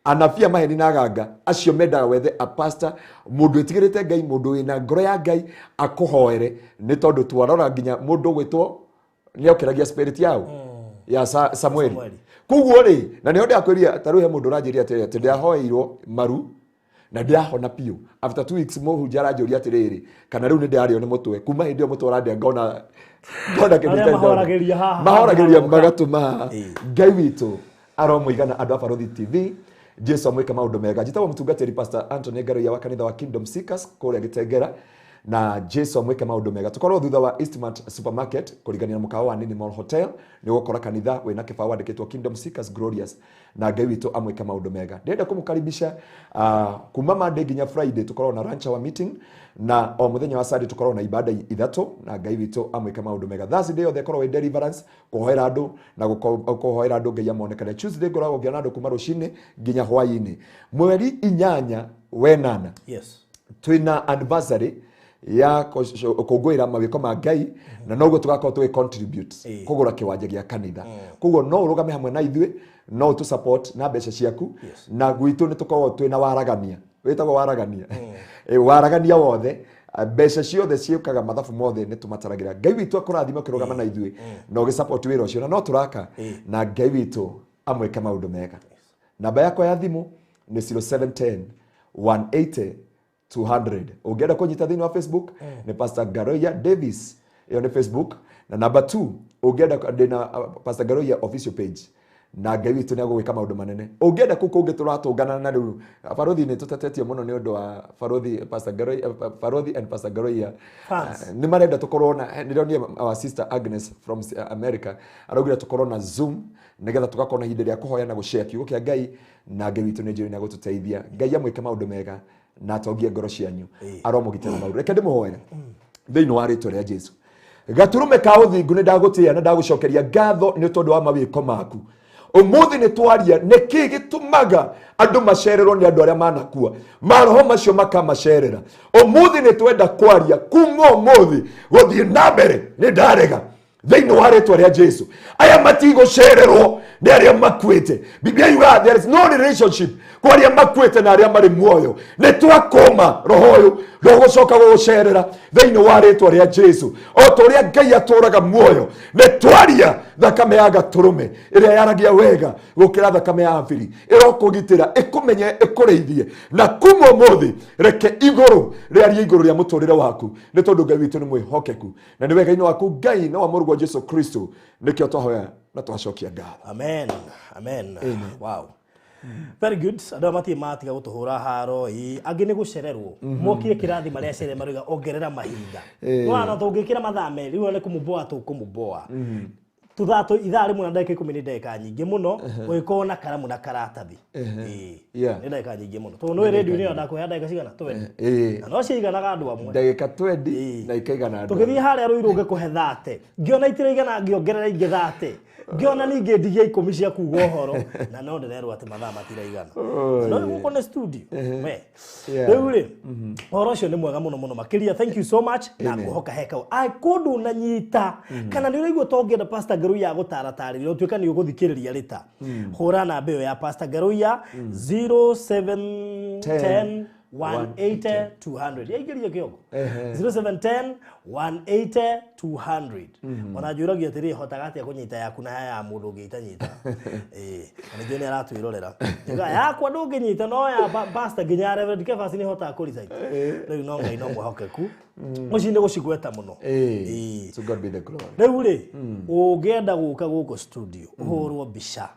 Anabii a maheni na aganga acio mendaga wethe a pastor, mũndũ wĩtigĩrĩte Ngai, mũndũ wĩna ngoro ya Ngai akũhoere, nĩ tondũ twarora nginya mũndũ ũgwĩtwo nĩokĩragia spirit yao ya Samueli. Koguo rĩ, na nĩho ndĩrakwĩria, ta rĩu he mũndũ ũranjĩria atĩrĩrĩ, atĩ ndĩrahoeirwo maru na ndĩrahona biũ. After 2 weeks mũhunjia aranjũria atĩrĩrĩ, kana rĩu nĩ ndĩrarĩo nĩ mũtwe. Kuma hĩndĩ ĩyo mũtwe ũrandĩa ngona kĩndũ itarĩ ndona. Mahoragĩria magatũma haha. Ngai witũ aromũigana andũ a Barũthi TV. Jesu amwĩke maũndũ mega. Njĩtagwo mũtungatĩri Pastor Anthony Ngaruiya wa kanitha wa Kingdom Seekers kũrĩa Gĩtengera, na Jesu amwĩke maũndũ mega. Tũkorwo thutha wa Eastmart Supermarket kũringania na mũkawa wa Nini Mall Hotel, nĩ ũgũkora kanitha wĩna kĩbaũ wandĩkĩtwo Kingdom Seekers Glorious, na Ngai witũ amwĩke maũndũ mega. Ndĩrenda kũmũkaribisha kuma Monday nginya Friday tũkorwo na lunch hour meeting, na o mũthenya wa Sunday tũkorwo na ibada ithatũ, na Ngai witũ amwĩke maũndũ mega. Thursday yothe ĩkorwo ĩ deliverance, kũhoera andũ na kũhoera andũ Ngai amonekane. Tuesday ngoragwo ngĩona andũ kuma rũcinĩ nginya hwaĩ-inĩ. Mweri 8 wenana, yes, twĩna anniversary ya kũngũĩra mawĩko ma Ngai, na noguo tũgakorwo tũgĩ contribute kũgũra kĩwanja gĩa kanitha. Koguo no ũrũgame hamwe na ithuĩ, no ũtũ support na mbeca ciaku, na gwitũ nĩ tũkoragwo twĩna waragania, wĩtagwo waragania. Waragania wothe, mbeca ciothe ciũkaga mathabu mothe nĩ tũmataragĩra. Ngai witũ akũrathime ũkĩrũgama na ithuĩ na ũgĩ support wĩra ũcio, na no tũraka, na Ngai witũ amwĩke maũndũ mega. Namba yakwa ya thimũ nĩ 0710 180 200. Ũngĩenda kũnyita thĩinĩ wa Facebook nĩ Pastor Ngaruiya Davis, ĩyo nĩ Facebook. Na number 2 ũngĩenda ndĩna Pastor Ngaruiya official page, na Ngai witũ nĩ agũgwĩka maũndũ manene. Ũngĩenda kũu kũngĩ tũratũngana na rĩu Barũthi nĩ tũtetetio mũno nĩ ũndũ wa Barũthi, Pastor Ngaruiya, Barũthi and Pastor Ngaruiya. Nĩ marenda tũkorwo na, ndĩronire our sister Agnes from America araugire tũkorwo na Zoom nĩgetha tũgakorwo na ihinda rĩa kũhoya na gũshare kiugo kĩa Ngai, na Ngai witũ nĩ njũĩ na gũtũteithia. Ngai amwĩke maũndũ mega na atongie ngoro cianyu, aromũgitĩra maũndũ. Reke ndĩmũhoere thĩinĩ wa rĩtwa rĩa Jesu. Gatũrũme ka ũthingu nĩ ndagũtĩĩa na ndagũcokeria ngatho nĩ tondũ wa mawĩko maku. Ũmũthĩ nĩ twaria nĩkĩ gĩtũmaga andũ macererwo nĩ andũ arĩa manakua, maroho macio makamacerera. Ũmũthĩ nĩ twenda kwaria kuma ũmũthĩ gũthiĩ na mbere, nĩ ndarega thĩinĩ wa rĩtwa rĩa Jesu. Aya matigũcererwo nĩ arĩa makuĩte. Biblia yugaga there is no relationship kwa arĩa makuĩte na arĩa marĩ muoyo. Nĩ twakũma roho ũyũ ndũgũcoka gũgũcerera thĩinĩ wa rĩtwa rĩa Jesu. O ta ũrĩa Ngai atũũraga muoyo, nĩ twaria thakame ya gatũrũme ĩrĩa yaragia wega gũkĩra thakame ya Abili, ĩrokũgitĩra, ĩkũmenye, ĩkũrĩithie, na kuma ũmũthĩ reke igũrũ rĩarie igũrũ rĩa mũtũrĩre waku, nĩ tondũ Ngai witũ nĩ mwĩhokeku na nĩ wega-inĩ waku Ngai na wa mũrũguo Jesu Kristo nĩkĩo twahoya na twacokia ngatho. Amen. Amen. Wow. Very good. Andũ matirĩ matiga gũtũhũra haro ĩ angĩ nĩ gũcererwo. Mokire kĩrathi marĩa cere maroiga ongerera mahinda. No na tũngĩkĩra mathaa merĩ rĩu nĩ kũmũboa tũkũmũboa. Tũthaa tũ ithaa rĩmwe na ndagĩka 10 nĩ ndagĩka nyingĩ mũno ũgĩkorwo na karamu na karatathi. Nĩ ndagĩka nyingĩ mũno. Tondũ nĩ rĩndiũ-inĩ ĩyo ndakũhe ndagĩka cigana? 20. Na no ciiganaga andũ amwe. Ndagĩka 20 na ikaigana andũ. Tũgĩthiĩ harĩa Rũirũ ngĩkũhe 30. Ngĩona itiraigana ngĩongerera ingĩ 30. Ngĩona ningĩ ndigia 10 cia kuuga ũhoro na no ndĩrerwo atĩ mathaa matiraigana. No gũkũ nĩ studio. We. Rĩu rĩ, ũhoro ũcio nĩ mwega mũno mũno makĩria. Thank you so much. Na ngũhoka he kau. Ai kũndũ na nyita kana nĩ ũraigua to ũngĩenda Pastor Ngaruiya agũtaratarĩria ũtuĩka nĩ ũgũthikĩrĩria rĩta. Hũra namba ĩyo ya Pastor Ngaruiya 0710 180 200. Yaingĩria kĩongo. 0710 180 200. Ona njũragia atĩrĩ, hotaga atĩa kũnyita yaku na ya mũndũ ũngĩ itanyita. Na ningĩ nĩ aratwĩrorera. Njuga yakwa ndũngĩnyita no ya pastor nginya Reverend Kefas nĩ hotaga kũ recite. Rĩu no Ngai no mwĩhokeku. Mũciĩ nĩ gũcigweta mũno. To God be the glory. Rĩu rĩ, ũngĩenda gũka gũkũ studio ũhũrwo mbica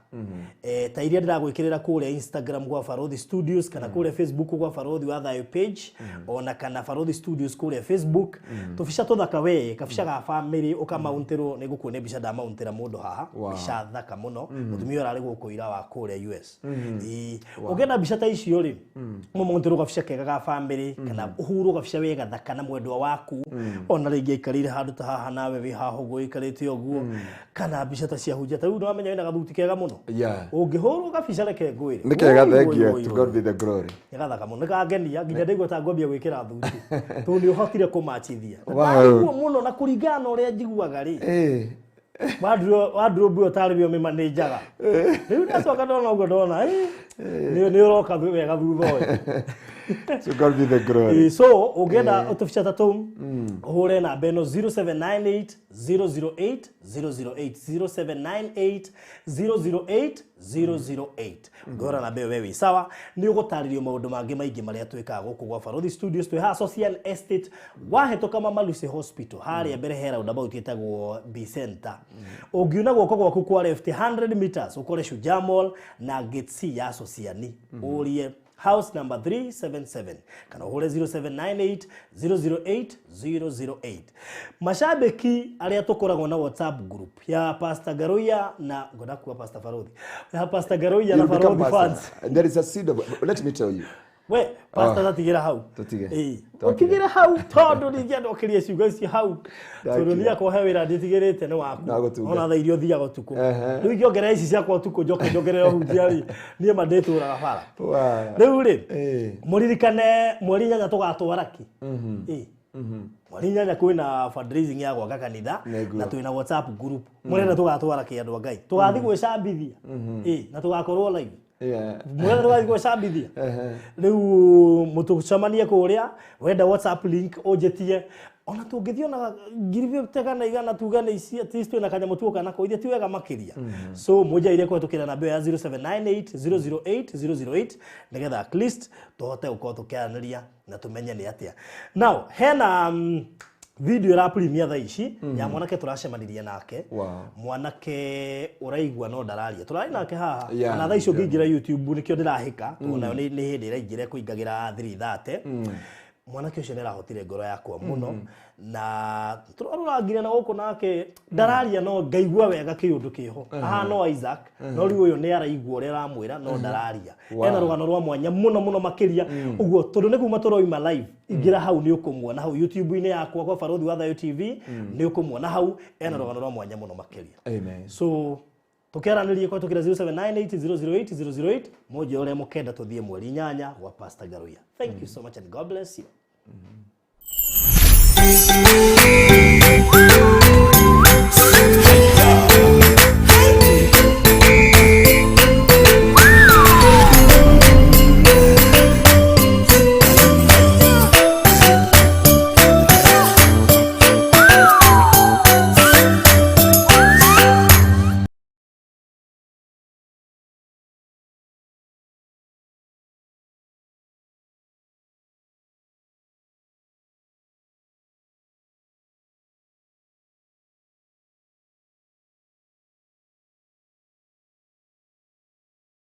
ta iria ndĩragwĩkĩrĩra kũrĩa Instagram gwa Barũthi Studios kana kũrĩa Facebook gwa Barũthi wa Thayũ page ona kana Barũthi Studios kũrĩa Facebook, tũbica tũthaka we, kabica ga family ũkamauntĩrwo, nĩ ngũkuonia mbica ndamauntĩra mũndũ haha, mbica thaka mũno, mũtumia ũrarĩ gũkũ ira wa kũrĩa US. Ũngĩenda mbica ta icio rĩ, mũmauntĩrwo gabica kega ga family kana ũhũrwo gabica wega thaka na mwendwa Mwendwa waku ona rĩngĩ aikarĩire handũ ta haha nawe wĩ haha ũguo ũikarĩte ũguo, kana mbica ta cia hunjia. Ta rĩu nĩwamenya wĩna gathuti kega mũno. Ũngĩhũrwo gabica, reke ngwĩre. Nĩ kega. Woi, Thank woi, you. woi, To woi. God be the glory. Nĩ gathaka mũno, nĩ kangenia nginya ndaigua ta ngwambia gwĩkĩra thuti tondũ nĩ ũhotire kũmachithia. Ndaigua mũno na kũringana na ũrĩa njiguaga rĩ, wardrobe ĩyo tarĩ we ũmĩmanĩnjaga. Rĩu ndacoka ndona ũguo, ndona nĩ ũroka wega thutha ũyũ. To God be the glory. So ũngĩenda ũtũbica ta tũu, ũhũre namba ĩno 0798 008 008, 0798 008 008. Ũngĩhũra namba ĩyo, we wĩ sawa, nĩ ũgũtarĩrio maũndũ mangĩ maingĩ marĩa twĩkaga gũkũ gwa Barothi Studios. Twĩ haha Social Estate, wahĩtũka Mama Lucy Hospital harĩa mbere he roundabout ĩtagwo B Center. Ũngiuna guoko gwaku kwa left 100 meters, ũkore Shujaa Mall na Gate C ya Sosiani, ũrie house number 377 kana ũhũre 0798 008 008. Mashabiki arĩa tũkoragwo na WhatsApp group ya Pastor Garoya na ngona kuwa Pastor Farodhi, ya Pastor Garoya na You'll become Farodhi pastor. fans. There is a seed of, let me tell you. We pastor, tatigĩra hau. Tũtige. Ĩĩ. Twakire. Ũtigĩre hau tondũ ningĩenda ũkĩrie ciugo ici hau, Thank tondũ you. niĩ akwa he wĩra nditigĩrĩte nĩ waku. Nagũtunga. Ona thaa iria ũthiaga ũtukũ. Rĩu ingĩongerera ici ciakwa ũtukũ, njoke njongerere ũhunjia rĩ, niĩ ma ndĩtũraga bara. Rĩu rĩ, mũririkane mweri 8 tũgatwara ki. Ĩĩ. Mweri 8 kwĩna fundraising ya gwaka kanitha. Na twĩna WhatsApp group. Mũrenda tũgatwara kĩ, andũ a Ngai? Tũgathiĩ gwĩcambithia. Ĩĩ, na tũgakorwo live. Mũrenda tũgathiĩ gwĩcambithia. Rĩu mũtũcemanie kũrĩa. Wenda WhatsApp link, ũnjĩtie. Ona tũngĩthiĩ ona ngiri 50 kana 100, tuge nĩ ici, at least twĩna kanyamũ tuoka nako ithe ti wega makĩria. So mũnjaire kũhetũkĩra namba ĩyo ya 0798 008 008 nĩgetha at least tũhote gũkorwo tũkĩaranĩria na tũmenye nĩ atĩa. Now hena video ĩra premiere thaa ici ya mwanake tũracemanirie nake. Mwanake ũraigua no ndararia, tũrarĩ nake haha. Na thaa icio ũngĩingĩra YouTube, nĩkĩo ndĩrahĩka tondũ nayo nĩ hĩndĩ ĩraingĩra kũingagĩra 3:30. Mwanake ũcio nĩ arahotire ngoro yakwa mũno na tũrarũrangire na gũkũ nake ndararia, no ngaigua wega kĩũndũ kĩho ahana o Isaac, no rĩu ũyũ nĩ araigua ũrĩa aramwĩra no ndararia. Ena rũgano rwa mwanya mũno mũno makĩria ũguo, tondũ nĩ kuma tũroima live. Ingĩra hau nĩ ũkũmuona hau YouTube-inĩ yakwa kwa Barothi wa Thayo TV, nĩ ũkũmuona hau ena rũgano rwa mwanya mũno makĩria. Amen. So tukiaranĩrie kũhetũkĩra 0798 008 008, mũnjĩre ũrĩa mũkenda tũthiĩ mweri 8 gwa Pastor Garuya. Thank you so much and God bless you.